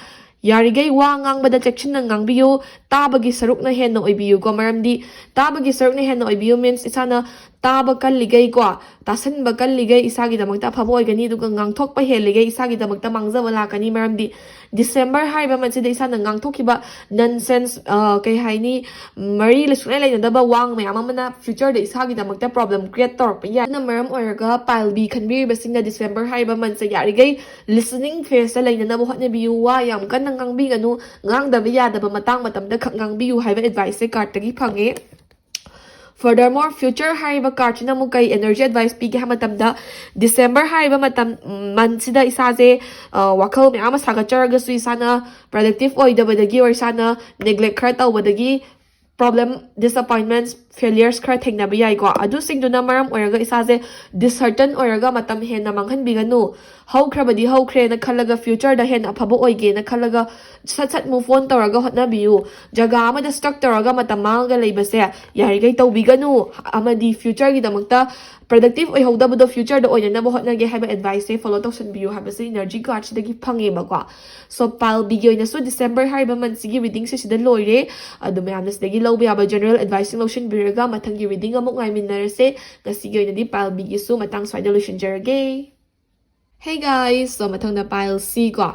ꯌꯥꯔꯤꯈꯩ ꯋꯥ ꯉꯥꯡꯕꯗ ꯆꯦꯛꯁꯤꯟꯅ ꯉꯥꯡꯕꯤꯌꯨ, ꯇꯥꯕꯒꯤ ꯁꯔꯨꯛꯅ ꯍꯦꯟꯅ ꯑꯣꯏꯕꯤꯌꯨꯀꯣ꯫ ꯃꯔꯝꯗꯤ ꯇꯥꯕꯒꯤ ꯁꯔꯨꯛꯅ ꯍꯦꯟꯅ ꯑꯣꯏꯕꯤꯌꯨ ꯃꯤꯟꯁ ꯏꯁꯥꯅ ꯇꯥꯕ ꯀꯜꯂꯤꯈꯩꯀꯣ, ꯇꯥꯁꯟꯕ ꯀꯜꯂꯤꯈꯩ ꯏꯁꯥꯒꯤꯗꯃꯛꯇ ꯑꯐꯕ ꯑꯣꯏꯒꯅꯤ, ꯑꯗꯨꯒ ꯉꯥꯡꯊꯣꯛꯄ ꯍꯦꯜꯂꯤꯈꯩ ꯏꯁꯥꯒꯤꯗꯃꯛꯇ ꯃꯥꯡꯖꯕ ꯂꯥꯛꯀꯅꯤ꯫ ꯃꯔꯝꯗꯤ ꯗꯤꯁꯦꯝꯕꯔ ꯍꯥꯏꯔꯤꯕ ꯃꯁꯤꯗ ꯏꯁꯥꯅ ꯉꯥꯡꯊꯣꯛꯈꯤꯕ ꯅꯟꯁꯦꯟꯁ, ꯀꯩ ꯍꯥꯏꯅꯤ, ꯃꯔꯤ ꯁꯨꯡꯂꯩ ꯂꯩꯅꯗꯕ ꯋꯥ ꯃꯌꯥꯝ ꯑꯃꯅ ꯐ꯭ꯌꯨꯆꯔꯗ ꯏꯁꯥꯒꯤꯗꯃꯛꯇ ꯄ꯭ꯔꯣꯕ꯭ꯂꯦꯝ ꯀ꯭ꯔꯤꯌꯦꯠ ꯇꯧꯔꯛꯄ ꯌꯥꯏ꯫ ꯑꯗꯨꯅ ꯃꯔꯝ ꯑꯣꯏꯔꯒ ꯄꯥꯏꯜ ꯕꯤ ꯈꯟꯕꯤꯔꯤꯕꯁꯤꯡꯅ ꯗꯤꯁꯦꯝꯕꯔ ꯍꯥꯏꯔꯤꯕ ꯃꯟꯁꯦ ꯌꯥꯔꯤꯈꯩ ꯂꯤꯁꯅꯤꯡ ꯐꯦꯁꯇ ꯂꯩꯅꯅꯕ ꯍꯣꯠꯅꯕꯤꯌꯨ꯫ ꯋꯥ ꯌꯥꯝ ꯀꯟꯅ ꯉꯥꯡꯕꯤꯒꯅꯨ, ꯉꯥꯡꯗꯕ ꯌꯥꯗꯕ ꯃꯇꯥꯡ ꯃꯇꯝꯗ ꯈꯛ ꯉꯥꯡꯕꯤꯌꯨ ꯍꯥꯏꯕ ꯑꯦꯗꯚꯥꯏꯁꯁꯦ ꯀꯥꯔꯠꯇꯒꯤ ꯐꯪꯉꯦ꯫ Furthermore, ꯐ꯭ꯌꯨꯆꯔ ꯍꯥꯏꯔꯤꯕ ꯀꯥꯔꯠꯁꯤꯅ ꯑꯃꯨꯛ ꯀꯩ ꯑꯦꯅꯔꯖꯤ ꯑꯦꯗꯚꯥꯏꯁ ꯄꯤꯒꯦ ꯍꯥꯏꯕ ꯃꯇꯝꯗ, ꯗꯤꯁꯦꯝꯕꯔ ꯍꯥꯏꯔꯤꯕ ꯃꯇꯝ, ꯎꯝ, ꯃꯟꯁꯤꯗ ꯏꯁꯥꯁꯦ, ꯑ, ꯋꯥꯈꯜ ꯃꯌꯥꯝ ꯑꯃ ꯁꯥꯒꯠꯆꯔꯒꯁꯨ ꯏꯁꯥꯅ ꯄ꯭ꯔꯗꯛꯇꯤꯞ ꯑꯣꯏꯗꯕꯗꯒꯤ ꯑꯣꯔ ꯏꯁꯥꯅ ꯅꯦꯒ꯭ꯂꯦꯛ ꯈꯔ ꯇꯧꯕꯗꯒꯤ problem, disappointments, failures ꯈꯔ ꯊꯦꯡꯅꯕ ꯌꯥꯏꯀꯣ꯫ ꯑꯗꯨꯁꯤꯡꯗꯨꯅ ꯃꯔꯝ ꯑꯣꯏꯔꯒ ꯏꯁꯥꯁꯦ dishearten ꯑꯣꯏꯔꯒ ꯃꯇꯝ ꯍꯦꯟꯅ ꯃꯥꯡꯍꯟꯕꯤꯒꯅꯨ꯫ ꯍꯧꯈ꯭ꯔꯕꯗꯤ ꯍꯧꯈ꯭ꯔꯦꯅ ꯈꯜꯂꯒ future ꯗ ꯍꯦꯟꯅ ꯑꯐꯕ ꯑꯣꯏꯒꯦꯅ ꯈꯜꯂꯒ ꯁꯠ ꯁꯠ move on ꯇꯧꯔꯒ ꯍꯣꯠꯅꯕꯤꯌꯨ꯫ ꯖꯒꯥ ꯑꯃꯗ stuck ꯇꯧꯔꯒ ꯃꯇꯝ ꯃꯥꯡꯉꯒ ꯂꯩꯕꯁꯦ ꯌꯥꯔꯤꯈꯩ ꯇꯧꯕꯤꯒꯅꯨ꯫ ꯑꯃꯗꯤ future ꯒꯤꯗꯃꯛꯇ productive ꯑꯣꯏꯍꯧꯗꯕꯗꯣ future ꯗ ꯑꯣꯏꯅꯅꯕ ꯍꯣꯠꯅꯒꯦ ꯍꯥꯏꯕ advice ꯁꯦ follow ꯇꯧꯁꯟꯕꯤꯌꯨ ꯍꯥꯏꯕꯁꯦ energy card ꯁꯤꯗꯒꯤ ꯐꯪꯉꯦꯕꯀꯣ꯫ So pile B ꯒꯤ ꯑꯣꯏꯅꯁꯨ December ꯍꯥꯏꯔꯤꯕ month ꯁꯤꯒꯤ reading ꯁꯦ ꯁꯤꯗ ꯂꯣꯏꯔꯦ꯫ ꯑꯗꯣ ꯃꯌꯥꯝꯅ ꯁꯤꯗꯒꯤ ꯂꯧꯕ ꯌꯥꯕ general advice ꯁꯤꯡ ꯂꯧꯁꯤꯟꯕꯤꯔꯒ ꯃꯊꯪꯒꯤ reading ꯑꯃꯨꯛ ꯉꯥꯏꯃꯤꯟꯅꯔꯁꯦ꯫ ꯉꯁꯤꯒꯤ ꯑꯣꯏꯅꯗꯤ pile B ꯒꯤꯁꯨ ꯃꯇꯥꯡ ꯁ꯭ꯋꯥꯏꯗ ꯂꯣꯏꯁꯤꯟꯖꯔꯒꯦ꯫ Hey guys, so ꯃꯊꯪꯗ pile C ꯀꯣ꯫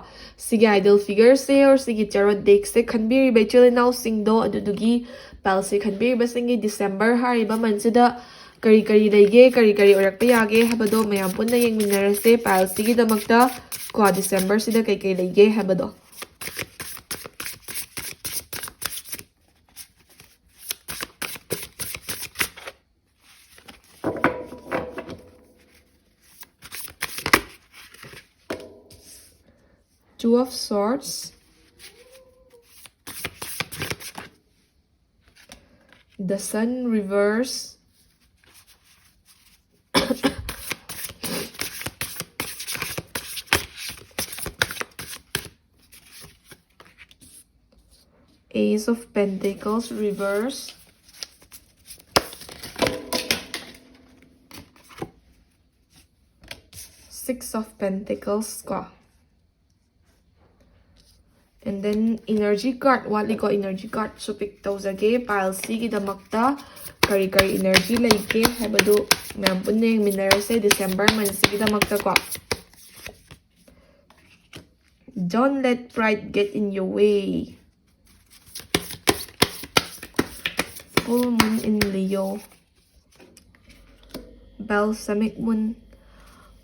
ꯁꯤꯒꯤ idol figure ꯁꯦ or ꯁꯤꯒꯤ tarot deck ꯁꯦ ꯈꯟꯕꯤꯔꯤꯕ ꯏꯆꯤꯜ ꯏꯅꯥꯎꯁꯤꯡꯗꯣ, ꯑꯗꯨꯗꯨꯒꯤ pile C ꯈꯟꯕꯤꯔꯤꯕꯁꯤꯡꯒꯤ December ꯍꯥꯏꯔꯤꯕ month ꯁꯤꯗ ꯀꯔꯤ ꯀꯔꯤ ꯂꯩꯒꯦ, ꯀꯔꯤ ꯀꯔꯤ ꯑꯣꯏꯔꯛꯄ ꯌꯥꯒꯦ ꯍꯥꯏꯕꯗꯣ ꯃꯌꯥꯝ ꯄꯨꯟꯅ ꯌꯦꯡꯃꯤꯟꯅꯔꯁꯦ꯫ Pile C ꯒꯤꯗꯃꯛꯇ ꯀꯣ December ꯁꯤꯗ ꯀꯩ ꯀꯩ ꯂꯩꯒꯦ ꯍꯥꯏꯕꯗꯣ꯫ Two of Swords, the Sun reverse, Ace of Pentacles reverse, Six of Pentacles ꯀꯣ꯫ And then energy card ꯋꯥꯠꯂꯤꯀꯣ, energy card ꯁꯨ pick ꯇꯧꯖꯒꯦ꯫ Pile C ꯒꯤꯗꯃꯛꯇ ꯀꯔꯤ ꯀꯔꯤ energy ꯂꯩꯒꯦ ꯍꯥꯏꯕꯗꯨ ꯃꯌꯥꯝ ꯄꯨꯟꯅ ꯌꯦꯡꯃꯤꯟꯅꯔꯁꯦ December month ꯁꯤꯒꯤꯗꯃꯛꯇ ꯀꯣ꯫ Don't let pride get in your way. Full moon in Leo. Balsamic moon.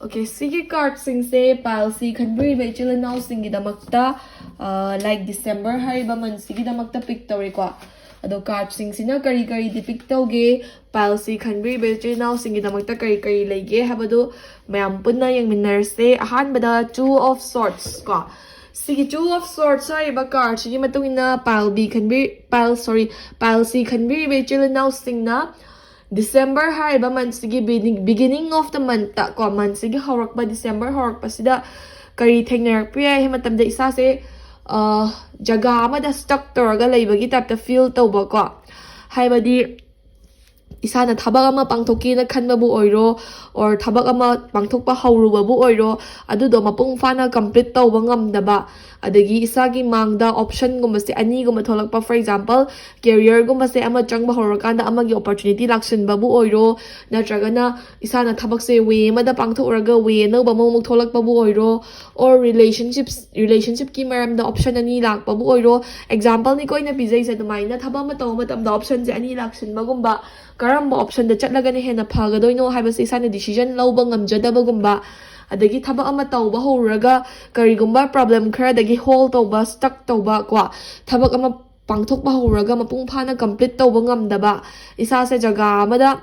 Okay, ꯁꯤꯒꯤ card ꯁꯤꯡꯁꯦ pile C ꯈꯟꯕꯤꯔꯤꯕ ꯏꯆꯤꯜ ꯏꯅꯥꯎꯁꯤꯡꯒꯤꯗꯃꯛꯇ, ꯑ, like December ꯍꯥꯏꯔꯤꯕ month ꯁꯤꯒꯤꯗꯃꯛꯇ pick ꯇꯧꯔꯦꯀꯣ꯫ ꯑꯗꯣ card ꯁꯤꯡꯁꯤꯅ ꯀꯔꯤ ꯀꯔꯤ depict ꯇꯧꯒꯦ, pile C ꯈꯟꯕꯤꯔꯤꯕ ꯏꯆꯤꯜ ꯏꯅꯥꯎꯁꯤꯡꯒꯤꯗꯃꯛꯇ ꯀꯔꯤ ꯀꯔꯤ ꯂꯩꯒꯦ ꯍꯥꯏꯕꯗꯨ ꯃꯌꯥꯝ ꯄꯨꯟꯅ ꯌꯦꯡꯃꯤꯟꯅꯔꯁꯦ꯫ ꯑꯍꯥꯟꯕꯗ Two of Swords ꯀꯣ꯫ ꯁꯤꯒꯤ Two of Swords ꯍꯥꯏꯔꯤꯕ card ꯁꯤꯒꯤ ꯃꯇꯨꯡ ꯏꯟꯅ pile B ꯈꯟꯕꯤ pile sorry pile C ꯈꯟꯕꯤꯔꯤꯕ ꯏꯆꯤꯜ ꯏꯅꯥꯎꯁꯤꯡꯅ December ꯍꯥꯏꯔꯤꯕ month ꯁꯤꯒꯤ beginning of the month ꯇ ꯀꯣ, month ꯁꯤꯒꯤ ꯍꯧꯔꯛꯄ, December ꯍꯧꯔꯛꯄꯁꯤꯗ ꯀꯔꯤ ꯊꯦꯡꯅꯔꯛꯄ ꯌꯥꯏ ꯍꯥꯏꯕ ꯃꯇꯝꯗ ꯏꯁꯥꯁꯦ ꯖꯒꯥ ꯑꯃꯗ stuck ꯇꯧꯔꯒ ꯂꯩꯕꯒꯤ type ꯇ feel ꯇꯧꯕꯀꯣ꯫ ꯍꯥꯏꯕꯗꯤ ꯏꯁꯥꯅ ꯊꯕꯛ ꯑꯃ ꯄꯥꯡꯊꯣꯛꯀꯦꯅ ꯈꯟꯕꯕꯨ ꯑꯣꯏꯔꯣ, or ꯊꯕꯛ ꯑꯃ ꯄꯥꯡꯊꯣꯛꯄ ꯍꯧꯔꯨꯕꯕꯨ ꯑꯣꯏꯔꯣ, ꯑꯗꯨꯗꯣ ꯃꯄꯨꯡ ꯐꯥꯅ complete ꯇꯧꯕ ꯉꯝꯗꯕ, ꯑꯗꯒꯤ ꯏꯁꯥꯒꯤ ꯃꯥꯡꯗ option ꯒꯨꯝꯕꯁꯦ ꯑꯅꯤꯒꯨꯝꯕ ꯊꯣꯛꯂꯛꯄ, for example, career ꯒꯨꯝꯕꯁꯦ ꯑꯃ ꯆꯪꯕ ꯍꯧꯔꯀꯥꯟꯗ ꯑꯃꯒꯤ opportunity ꯂꯥꯛꯁꯤꯟꯕꯕꯨ ꯑꯣꯏꯔꯣ, ꯅꯠꯇ꯭ꯔꯒꯅ ꯏꯁꯥꯅ ꯊꯕꯛꯁꯦ way ꯑꯃꯗ ꯄꯥꯡꯊꯣꯛꯎꯔꯒ way ꯑꯅꯧꯕ ꯑꯃꯃꯨꯛ ꯊꯣꯛꯂꯛꯄꯕꯨ ꯑꯣꯏꯔꯣ, or relationships relationship ꯀꯤ ꯃꯔꯝꯗ option ꯑꯅꯤ ꯂꯥꯛꯄꯕꯨ ꯑꯣꯏꯔꯣ, example ꯅꯤꯀꯣ ꯑꯩꯅ ꯄꯤꯖꯩꯁꯦ꯫ ꯑꯗꯨꯃꯥꯏꯅ ꯊꯕꯛ ꯑꯃ ꯇꯧꯕ ꯃꯇꯝꯗ option ꯁꯦ ꯑꯅꯤ ꯂꯥꯛꯁꯤꯟꯕꯒꯨꯝꯕ, ꯀꯔꯝꯕ option ꯗ ꯆꯠꯂꯒꯅ ꯍꯦꯟꯅ ꯐꯒꯗꯣꯏꯅꯣ ꯍꯥꯏꯕꯁꯦ ꯏꯁꯥꯅ decision ꯂꯧꯕ ꯉꯝꯖꯗꯕꯒꯨꯝꯕ, ꯑꯗꯒꯤ ꯊꯕꯛ ꯑꯃ ꯇꯧꯕ ꯍꯧꯔꯨꯔꯒ ꯀꯔꯤꯒꯨꯝꯕ problem ꯈꯔꯗꯒꯤ hold ꯇꯧꯕ, stuck ꯇꯧꯕ ꯀꯣ, ꯊꯕꯛ ꯑꯃ ꯄꯥꯡꯊꯣꯛꯄ ꯍꯧꯔꯒ ꯃꯄꯨꯡ ꯐꯥꯅ complete ꯇꯧꯕ ꯉꯝꯗꯕ, ꯏꯁꯥꯁꯦ ꯖꯒꯥ ꯑꯃꯗ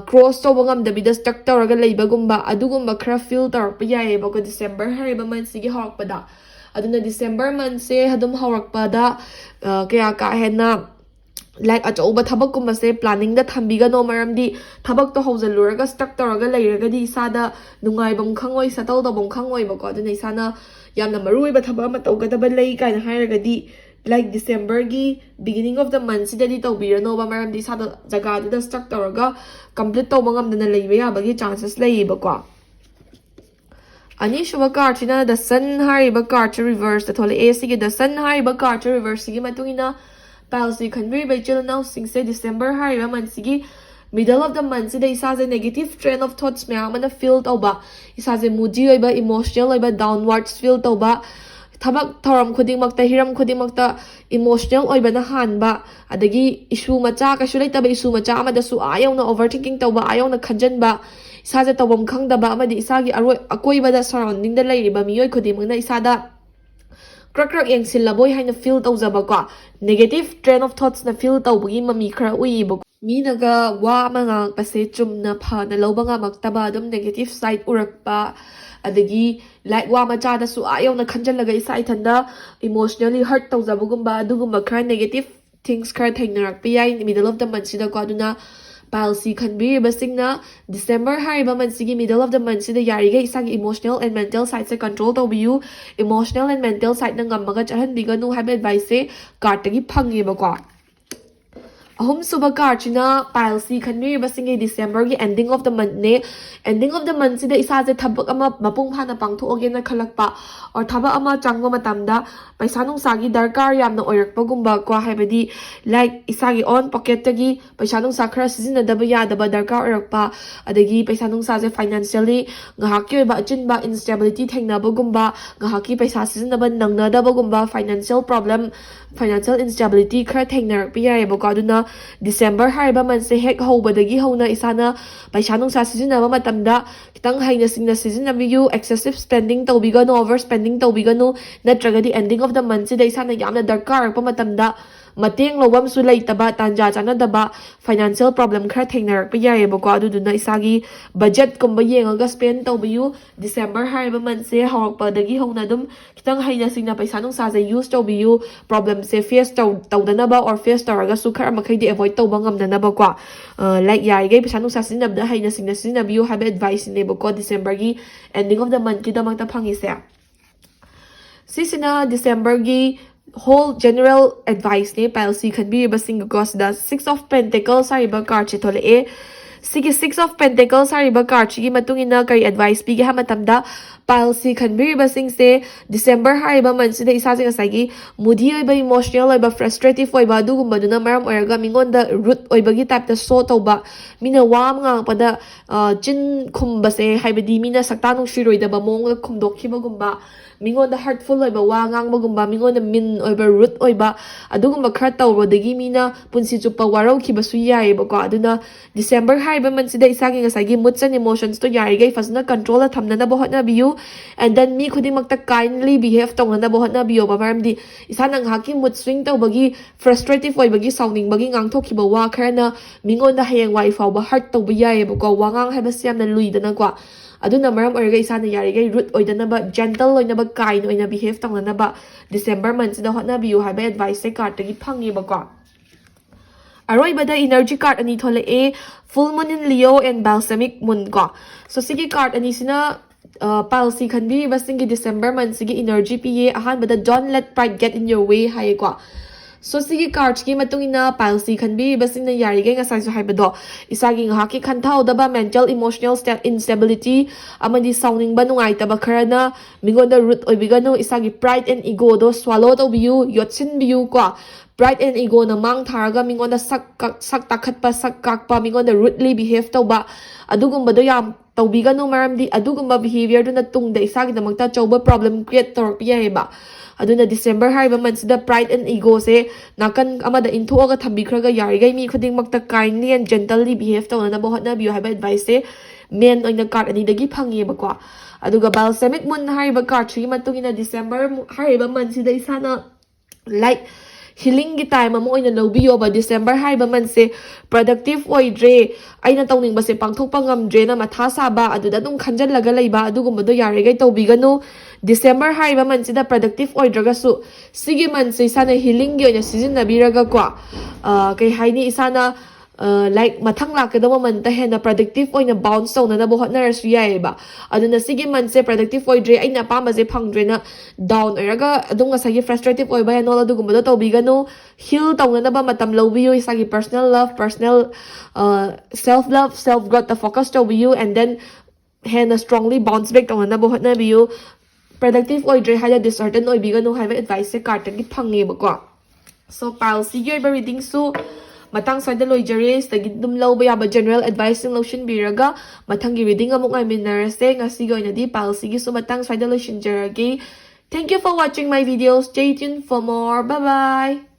cross ꯇꯧꯕ ꯉꯝꯗꯕꯤꯗ stuck ꯇꯧꯔꯒ ꯂꯩꯕꯒꯨꯝꯕ, ꯑꯗꯨꯒꯨꯝꯕ ꯈꯔ feel ꯇꯧꯔꯛꯄ ꯌꯥꯏꯌꯦꯕꯀꯣ December ꯍꯥꯏꯔꯤꯕ month ꯁꯤꯒꯤ ꯍꯧꯔꯛꯄꯗ꯫ ꯑꯗꯨꯅ December month ꯁꯦ ꯑꯗꯨꯝ ꯍꯧꯔꯛꯄꯗ ꯑ, ꯀꯌꯥ ꯀꯥ ꯍꯦꯟꯅ like ꯑꯆꯧꯕ ꯊꯕꯛꯀꯨꯝꯕꯁꯦ planning ꯗ ꯊꯝꯕꯤꯒꯅꯣ, ꯃꯔꯝꯗꯤ ꯊꯕꯛꯇꯣ ꯍꯧꯖꯤꯜꯂꯨꯔꯒ stuck ꯇꯧꯔꯒ ꯂꯩꯔꯒꯗꯤ ꯏꯁꯥꯗ ꯅꯨꯡꯉꯥꯏꯐꯝ ꯈꯪꯉꯣꯏ, settle ꯇꯧꯐꯝ ꯈꯪꯉꯣꯏꯕꯀꯣ꯫ ꯑꯗꯨꯅ ꯏꯁꯥꯅ ꯌꯥꯝꯅ ꯃꯔꯨ ꯑꯣꯏꯕ ꯊꯕꯛ ꯑꯃ ꯇꯧꯒꯗꯕ ꯂꯩ ꯀꯥꯏꯅ ꯍꯥꯏꯔꯒꯗꯤ, like December ꯒꯤ beginning of the month ꯁꯤꯗꯗꯤ ꯇꯧꯕꯤꯔꯅꯣꯕ, ꯃꯔꯝꯗꯤ ꯏꯁꯥꯗ ꯖꯒꯥꯗꯨꯗ stuck ꯇꯧꯔꯒ complete ꯇꯧꯕ ꯉꯝꯗꯅ ꯂꯩꯕ ꯌꯥꯕꯒꯤ chances ꯂꯩꯌꯦꯕꯀꯣ꯫ ꯑꯅꯤꯁꯨꯕ card ꯁꯤꯅ The Sun ꯍꯥꯏꯔꯤꯕ card ꯁꯦ reverse ꯇ ꯊꯣꯛꯂꯛꯑꯦ꯫ ꯁꯤꯒꯤ The Sun ꯍꯥꯏꯔꯤꯕ card ꯁꯦ reverse ꯁꯤꯒꯤ ꯃꯇꯨꯡ ꯏꯟꯅ pile C ꯈꯟꯕꯤꯔꯤꯕ ꯏꯆꯤꯜ ꯏꯅꯥꯎꯁꯤꯡꯁꯦ December ꯍꯥꯏꯔꯤꯕ month ꯁꯤꯒꯤ middle of the month ꯁꯤꯗ ꯏꯁꯥꯁꯦ negative train of thoughts ꯃꯌꯥꯝ ꯑꯃꯅ feel ꯇꯧꯕ, ꯏꯁꯥꯁꯦ moody ꯑꯣꯏꯕ, emotional ꯑꯣꯏꯕ, downwards feel ꯇꯧꯕ, ꯊꯕꯛ ꯊꯧꯔꯝ ꯈꯨꯗꯤꯡꯃꯛꯇ, ꯍꯤꯔꯝ ꯈꯨꯗꯤꯡꯃꯛꯇ emotional ꯑꯣꯏꯕꯅ ꯍꯥꯟꯕ, ꯑꯗꯒꯤ issue ꯃꯆꯥ, ꯀꯩꯁꯨ ꯂꯩꯇꯕ issue ꯃꯆꯥ ꯑꯃꯗꯁꯨ ꯑꯥ ꯌꯧꯅ overthinking ꯇꯧꯕ, ꯑꯥ ꯌꯧꯅ ꯈꯟꯖꯟꯕ, ꯏꯁꯥꯁꯦ ꯇꯧꯐꯝ ꯈꯪꯗꯕ, ꯑꯃꯗꯤ ꯏꯁꯥꯒꯤ ꯑꯔꯣꯏ-, ꯑꯀꯣꯏꯕꯗ surrounding ꯗ ꯂꯩꯔꯤꯕ ꯃꯤꯑꯣꯏ ꯈꯨꯗꯤꯡꯃꯛꯅ ꯏꯁꯥꯗ ꯀ꯭ꯔꯛ ꯀ꯭ꯔꯛ ꯌꯦꯡꯁꯤꯜꯂꯕꯣꯏ ꯍꯥꯏꯅ feel ꯇꯧꯖꯕꯀꯣ, negative train of thoughts ꯅ feel ꯇꯧꯕꯒꯤ ꯃꯃꯤ ꯈꯔ ꯎꯏꯌꯦꯕꯀꯣ꯫ ꯃꯤꯅꯒ ꯋꯥ ꯑꯃ ꯉꯥꯡꯉꯛꯄꯁꯦ ꯆꯨꯝꯅ ꯐꯅ ꯂꯧꯕ ꯉꯝꯃꯛꯇꯕ, ꯑꯗꯨꯝ negative side ꯎꯔꯛꯄ, ꯑꯗꯒꯤ ꯂꯥꯏꯛ ꯋꯥ ꯃꯆꯥꯗꯁꯨ ꯑꯥ ꯌꯧꯅ ꯈꯟꯖꯜꯂꯒ ꯏꯁꯥ ꯏꯊꯟꯗ emotionally hurt ꯇꯧꯖꯕꯒꯨꯝꯕ, ꯑꯗꯨꯒꯨꯝꯕ ꯈꯔ negative things ꯈꯔ ꯊꯦꯡꯅꯔꯛꯄ ꯌꯥꯏ middle of the monthꯁꯤꯗꯀꯣ꯫ ꯑꯗꯨꯅ pile C ꯈꯟꯕꯤꯔꯤꯕꯁꯤꯡꯅ December ꯍꯥꯏꯔꯤꯕ monthꯁꯤꯒꯤ middle of the monthꯁꯤꯗ ꯌꯥꯔꯤꯈꯩ ꯏꯁꯥꯒꯤ emotional and mental sideꯁꯦ control ꯇꯧꯕꯤꯌꯨ꯫ Emotional and mental sideꯅ ꯉꯝꯃꯒ ꯆꯠꯍꯟꯕꯤꯒꯅꯨ ꯍꯥꯏꯕ adviceꯁꯦ cardꯇꯒꯤ ꯐꯪꯉꯦꯕꯀꯣ꯫ ꯑꯍꯨꯝꯁꯨꯕ cardꯁꯤꯅ pile C ꯈꯟꯕꯤꯔꯤꯕꯁꯤꯡꯒꯤ Decemberꯒꯤ ending of the monthꯅꯦ꯫ Ending of the monthꯁꯤꯗ ꯏꯁꯥꯁꯦ ꯊꯕꯛ ꯑꯃ ꯃꯄꯨꯡ ꯐꯥꯅ ꯄꯥꯡꯊꯣꯛꯑꯒꯦꯅ ꯈꯜꯂꯛꯄ, or ꯊꯕꯛ ꯑꯃ ꯆꯪꯕ ꯃꯇꯝꯗ ꯄꯩꯁꯥ ꯅꯨꯡꯁꯥꯒꯤ ꯗꯔꯀꯥꯔ ꯌꯥꯝꯅ ꯑꯣꯏꯔꯛꯄꯒꯨꯝꯕ ꯀꯣ, ꯍꯥꯏꯕꯗꯤ ꯂꯥꯏꯛ ꯏꯁꯥꯒꯤ own pocketꯇꯒꯤ ꯄꯩꯁꯥ ꯅꯨꯡꯁꯥ ꯈꯔ ꯁꯤꯖꯤꯟꯅꯗꯕ ꯌꯥꯗꯕ ꯗꯔꯀꯥꯔ ꯑꯣꯏꯔꯛꯄ, ꯑꯗꯒꯤ ꯄꯩꯁꯥ ꯅꯨꯡꯁꯥꯁꯦ financially ꯉꯥꯏꯍꯥꯛꯀꯤ ꯑꯣꯏꯕ ꯑꯆꯤꯟꯕ instability ꯊꯦꯡꯅꯕꯒꯨꯝꯕ, ꯉꯥꯏꯍꯥꯛꯀꯤ ꯄꯩꯁꯥ ꯁꯤꯖꯤꯟꯅꯕ ꯅꯪꯅꯗꯕꯒꯨꯝꯕ, financial problem, financial instability ꯈꯔ ꯊꯦꯡꯅꯔꯛꯄ ꯌꯥꯏꯑꯕꯀꯣ꯫ ꯑꯗꯨꯅ December ꯍꯥꯏꯔꯤꯕ monthꯁꯦ ꯍꯦꯛ ꯍꯧꯕꯗꯒꯤ ꯍꯧꯅ ꯏꯁꯥꯅ ꯄꯩꯁꯥ ꯅꯨꯡꯁꯥ ꯁꯤꯖꯤꯟꯅꯕ ꯃꯇꯝꯗ ꯈꯤꯇꯪ ꯍꯩꯅ ꯁꯤꯡꯅ ꯁꯤꯖꯤꯟꯅꯕꯤꯌꯨ꯫ Excessive spending ꯇꯧꯕꯤꯒꯅꯨ, over spending ꯇꯧꯕꯤꯒꯅꯨ, ꯅꯠꯇ꯭ꯔꯒꯗꯤ ending of the monthꯁꯤꯗ ꯏꯁꯥꯅ ꯌꯥꯝꯅ ꯗꯔꯀꯥꯔ ꯑꯣꯏꯔꯛꯄ ꯃꯇꯝꯗ ꯃꯇꯦꯡ ꯂꯧꯕ ꯑꯃꯁꯨ ꯂꯩꯇꯕ, ꯇꯥꯟꯖꯥ ꯆꯥꯅꯗꯕ, financial problem ꯈꯔ ꯊꯦꯡꯅꯔꯛꯄ ꯌꯥꯏꯑꯕꯀꯣ꯫ ꯑꯗꯨꯗꯨꯅ ꯏꯁꯥꯒꯤ budgetꯀꯨꯝꯕ ꯌꯦꯡꯉꯒ spend ꯇꯧꯕꯤꯌꯨ꯫ December ꯍꯥꯏꯔꯤꯕ monthꯁꯦ ꯍꯧꯔꯛꯄꯗꯒꯤ ꯍꯧꯅ ꯑꯗꯨꯝ ꯈꯤꯇꯪ ꯍꯩꯅ ꯁꯤꯡꯅ ꯄꯩꯁꯥ ꯅꯨꯡꯁꯥꯁꯦ use ꯇꯧꯕꯤꯌꯨ꯫ Problemꯁꯦ face ꯇꯧ ꯇꯧꯗꯅꯕ, or face ꯇꯧꯔꯒꯁꯨ ꯈꯔ ꯃꯈꯩꯗꯤ avoid ꯇꯧꯕ ꯉꯝꯅꯅꯕꯀꯣ꯫ ꯂꯥꯏꯛ ꯌꯥꯔꯤꯈꯩ ꯄꯩꯁꯥ ꯅꯨꯡꯁꯥ ꯁꯤꯖꯤꯟꯅꯕꯗ ꯍꯩꯅ ꯁꯤꯡꯅ ꯁꯤꯖꯤꯟꯅꯕꯤꯌꯨ ꯍꯥꯏꯕ adviceꯅꯦꯕꯀꯣ Decemberꯒꯤ ending of the monthꯀꯤꯗꯃꯛꯇ ꯐꯪꯉꯤꯁꯦ꯫ ꯁꯤꯁꯤꯅ Decemberꯒꯤ whole general adviceꯅꯦ pile C ꯈꯟꯕꯤꯔꯤꯕꯁꯤꯡꯒꯤꯀꯣ꯫ ꯁꯤꯗ Six of Pentacles ꯍꯥꯏꯔꯤꯕ cardꯁꯦ ꯊꯣꯛꯂꯛꯑꯦ꯫ ꯁꯤꯒꯤ Six of Pentacles ꯍꯥꯏꯔꯤꯕ cardꯁꯤꯒꯤ ꯃꯇꯨꯡ ꯏꯟꯅ ꯀꯔꯤ advice ꯄꯤꯒꯦ ꯍꯥꯏꯕ ꯃꯇꯝꯗ, pile C ꯈꯟꯕꯤꯔꯤꯕꯁꯤꯡꯁꯦ December ꯍꯥꯏꯔꯤꯕ monthꯁꯤꯗ ꯏꯁꯥꯁꯦ ꯉꯁꯥꯏꯒꯤ moody ꯑꯣꯏꯕ, emotional ꯑꯣꯏꯕ, frustrative ꯑꯣꯏꯕ, ꯑꯗꯨꯒꯨꯝꯕꯗꯨꯅ ꯃꯔꯝ ꯑꯣꯏꯔꯒ ꯃꯤꯉꯣꯟꯗ rude ꯑꯣꯏꯕꯒꯤ typeꯇ show ꯇꯧꯕ, ꯃꯤꯅ ꯋꯥ ꯑꯃ ꯉꯥꯡꯉꯛꯄꯗ ꯑ, ꯆꯤꯟ ꯈꯨꯝꯕꯁꯦ, ꯍꯥꯏꯕꯗꯤ ꯃꯤꯅ ꯁꯛꯇꯥ ꯅꯨꯡꯁꯤꯔꯣꯏꯗꯕ ꯃꯑꯣꯡꯗ ꯈꯨꯝꯗꯣꯛꯈꯤꯕꯒꯨꯝꯕ, ꯃꯤꯉꯣꯟꯗ hurtful ꯑꯣꯏꯕ ꯋꯥ ꯉꯥꯡꯕꯒꯨꯝꯕ, ꯃꯤꯉꯣꯟꯗ mean ꯑꯣꯏꯕ, rude ꯑꯣꯏꯕ, ꯑꯗꯨꯒꯨꯝꯕ ꯈꯔ ꯇꯧꯕꯗꯒꯤ ꯃꯤꯅ ꯄꯨꯟꯁꯤ ꯆꯨꯞꯄ ꯋꯥꯔꯧꯈꯤꯕꯁꯨ ꯌꯥꯏꯑꯕꯀꯣ꯫ ꯑꯗꯨꯅ December ꯍꯥꯏꯔꯤꯕ ꯃꯟꯁꯤꯗ ꯏꯁꯥꯒꯤ ꯉꯁꯥꯏꯒꯤ moods and emotions ꯇꯣ ꯌꯥꯔꯤꯈꯩ ꯐꯖꯅ control ꯗ ꯊꯝꯅꯅꯕ ꯍꯣꯠꯅꯕꯤꯌꯨ꯫ And then ꯃꯤ ꯈꯨꯗꯤꯡꯃꯛꯇ kindly behave ꯇꯧꯅꯅꯕ ꯍꯣꯠꯅꯕꯤꯌꯣꯕ, ꯃꯔꯝꯗꯤ ꯏꯁꯥꯅ ꯉꯥꯏꯍꯥꯛꯀꯤ mood swing ꯇꯧꯕꯒꯤ, frustrative ꯑꯣꯏꯕꯒꯤ, ꯁꯥꯎꯅꯤꯡꯕꯒꯤ ꯉꯥꯡꯊꯣꯛꯈꯤꯕ ꯋꯥ ꯈꯔꯅ ꯃꯤꯉꯣꯟꯗ ꯍꯌꯦꯡꯋꯥꯏ ꯐꯥꯎꯕ hurt ꯇꯧꯕ ꯌꯥꯏꯌꯦꯕꯀꯣ꯫ ꯋꯥꯉꯥꯡ ꯍꯥꯏꯕꯁꯤ ꯌꯥꯝꯅ ꯂꯨꯏꯗꯅꯀꯣ꯫ ꯑꯗꯨꯅ ꯃꯔꯝ ꯑꯣꯏꯔꯒ ꯏꯁꯥꯅ ꯌꯥꯔꯤꯈꯩ rude ꯑꯣꯏꯗꯅꯕ, gentle ꯑꯣꯏꯅꯕ, kind ꯑꯣꯏꯅ behave ꯇꯧꯅꯅꯕ December ꯃꯟꯁꯤꯗ ꯍꯣꯠꯅꯕꯤꯌꯨ ꯍꯥꯏꯕ advice ꯁꯦ card ꯇꯒꯤ ꯐꯪꯉꯦꯕꯀꯣ꯫ ꯑꯔꯣꯏꯕꯗ energy card ꯑꯅꯤ ꯊꯣꯛꯂꯛꯑꯦ, full moon in Leo and balsamic moon ꯀꯣ꯫ So ꯁꯤꯒꯤ card ꯑꯅꯤꯁꯤꯅ, ꯑ, ꯄꯥꯏꯜꯁꯤ ꯈꯟꯕꯤꯔꯤꯕꯁꯤꯡꯒꯤ December ꯃꯟꯁꯤꯒꯤ energy ꯄꯤꯌꯦ꯫ ꯑꯍꯥꯟꯕꯗ, "Don't let pride get in your way" ꯍꯥꯏꯌꯦꯀꯣ꯫ So ꯁꯤꯒꯤ card ꯀꯤ ꯃꯇꯨꯡ ꯏꯟꯅ ꯄꯥꯏꯜꯁꯤ ꯈꯟꯕꯤꯔꯤꯕꯁꯤꯡꯅ ꯌꯥꯔꯤꯈꯩ ꯉꯁꯥꯏꯁꯨ ꯍꯥꯏꯕꯗꯣ, ꯏꯁꯥꯒꯤ ꯉꯥꯏꯍꯥꯛꯀꯤ ꯈꯟꯊꯍꯧꯗꯕ mental emotional sta-, instability ꯑꯃꯗꯤ ꯁꯥꯎꯅꯤꯡꯕ ꯅꯨꯡꯉꯥꯏꯇꯕ ꯈꯔꯅ ꯃꯤꯉꯣꯟꯗ rude ꯑꯣꯏꯕꯤꯒꯅꯨ꯫ ꯏꯁꯥꯒꯤ pride and ego ꯗꯣ swallow ꯇꯧꯕꯤꯌꯨ, ꯌꯣꯠꯁꯤꯟꯕꯤꯌꯨ ꯀꯣ꯫ Pride and ego ꯅ ꯃꯥꯡ ꯊꯥꯔꯒ ꯃꯤꯉꯣꯟꯗ ꯁꯛ ꯀꯛ-, ꯁꯛ ꯇꯥꯈꯠꯄ, ꯁꯛ ꯀꯥꯛꯄ, ꯃꯤꯉꯣꯟꯗ rudely behave ꯇꯧꯕ, ꯑꯗꯨꯒꯨꯝꯕꯗꯣ ꯌꯥꯝ ꯇꯧꯕꯤꯒꯅꯨ, ꯃꯔꯝꯗꯤ ꯑꯗꯨꯒꯨꯝꯕ behaviour ꯗꯨꯅ ꯇꯨꯡꯗ ꯏꯁꯥꯒꯤꯗꯃꯛꯇ ꯑꯆꯧꯕ problem create ꯇꯧꯔꯛꯄ ꯌꯥꯏꯌꯦꯕ꯫ ꯑꯗꯨꯅ December ꯍꯥꯏꯔꯤꯕ ꯃꯟꯁꯤꯗ pride and ego ꯁꯦ ꯅꯥꯀꯟ ꯑꯃꯗ ꯏꯟꯊꯣꯛꯑꯒ ꯊꯝꯕꯤꯈ꯭ꯔꯒ, ꯌꯥꯔꯤꯈꯩ ꯃꯤ ꯈꯨꯗꯤꯡꯃꯛꯇ kindly and gently behave ꯇꯧꯅꯅꯕ ꯍꯣꯠꯅꯕꯤꯌꯨ ꯍꯥꯏꯕ advice ꯁꯦ main ꯑꯣꯏꯅ card ꯑꯅꯤꯗꯒꯤ ꯐꯪꯉꯦꯕꯀꯣ꯫ ꯑꯗꯨꯒ balsamic moon ꯍꯥꯏꯔꯤꯕ card ꯁꯤꯒꯤ ꯃꯇꯨꯡ ꯏꯟꯅ December ꯍꯥꯏꯔꯤꯕ ꯃꯟꯁꯤꯗ ꯏꯁꯥꯅ, like, healing ꯒꯤ time ꯑꯃ ꯑꯣꯏꯅ ꯂꯧꯕꯤꯌꯣꯕ꯫ December ꯍꯥꯏꯔꯤꯕ ꯃꯟꯁꯦ productive ꯑꯣꯏꯗ꯭ꯔꯦ, ꯑꯩꯅ ꯇꯧꯅꯤꯡꯕꯁꯦ ꯄꯥꯡꯊꯣꯛꯄ ꯉꯝꯗ꯭ꯔꯦꯅ ꯃꯊꯥ ꯁꯥꯕ, ꯑꯗꯨꯗ ꯑꯗꯨꯝ ꯈꯟꯖꯜꯂꯒ ꯂꯩꯕ, ꯑꯗꯨꯒꯨꯝꯕꯗꯣ ꯌꯥꯔꯤꯈꯩ ꯇꯧꯕꯤꯒꯅꯨ꯫ December ꯍꯥꯏꯔꯤꯕ ꯃꯟꯁꯤꯗ productive ꯑꯣꯏꯗ꯭ꯔꯒꯁꯨ, ꯁꯤꯒꯤ ꯃꯟꯁꯦ ꯏꯁꯥꯅ healing ꯒꯤ ꯑꯣꯏꯅ ꯁꯤꯖꯤꯟꯅꯕꯤꯔꯒꯀꯣ, ꯑ, ꯀꯩ ꯍꯥꯏꯅꯤ, ꯏꯁꯥꯅ, ꯑ, like, ꯃꯊꯪ ꯂꯥꯛꯀꯗꯕ ꯃꯟꯇ ꯍꯦꯟꯅ productive ꯑꯣꯏꯅ bounce ꯇꯧꯅꯅꯕ ꯍꯣꯠꯅꯔꯁꯨ ꯌꯥꯏꯌꯦꯕ꯫ ꯑꯗꯨꯅ ꯁꯤꯒꯤ ꯃꯟꯁꯦ productive ꯑꯣꯏꯗ꯭ꯔꯦ, ꯑꯩꯅ ꯑꯄꯥꯝꯕꯁꯦ ꯐꯪꯗ꯭ꯔꯦꯅ down ꯑꯣꯏꯔꯒ ꯑꯗꯨꯝ ꯉꯁꯥꯏꯒꯤ frustrative ꯑꯣꯏꯕ and all ꯑꯗꯨꯒꯨꯝꯕꯗꯣ ꯇꯧꯕꯤꯒꯅꯨ꯫ Heal ꯇꯧꯅꯅꯕ ꯃꯇꯝ ꯂꯧꯕꯤꯌꯨ꯫ ꯏꯁꯥꯒꯤ personal love, personal, ꯑ, self love, self growth ꯇ focus ꯇꯧꯕꯤꯌꯨ, and then ꯍꯦꯟꯅ strongly bounce back ꯇꯧꯅꯅꯕ ꯍꯣꯠꯅꯕꯤꯌꯨ꯫ Productive ꯑꯣꯏꯗ꯭ꯔꯦ ꯍꯥꯏꯅ dishearten ꯑꯣꯏꯕꯤꯒꯅꯨ ꯍꯥꯏꯕ advice ꯁꯦ card ꯇꯒꯤ ꯐꯪꯉꯦꯕꯀꯣ꯫ So, pile ꯁꯤꯒꯤ ꯑꯣꯏꯕ reading ꯁꯨ ꯃꯇꯥꯡ ꯁ꯭ꯋꯥꯏꯗ ꯂꯣꯏꯖꯔꯦ꯫ ꯁꯤꯗꯒꯤ ꯑꯗꯨꯝ ꯂꯧꯕ ꯌꯥꯕ general advice ꯁꯤꯡ ꯂꯧꯁꯤꯟꯕꯤꯔꯒ ꯃꯊꯪꯒꯤ reading ꯑꯃꯨꯛ ꯉꯥꯏꯃꯤꯟꯅꯔꯁꯦ꯫ ꯉꯁꯤꯒꯤ ꯑꯣꯏꯅꯗꯤ pile ꯁꯤꯒꯤꯁꯨ ꯃꯇꯥꯡ ꯁ꯭ꯋꯥꯏꯗ ꯂꯣꯏꯁꯤꯟꯖꯔꯒꯦ꯫ Thank you for watching my videos. Stay tuned for more. Bye bye.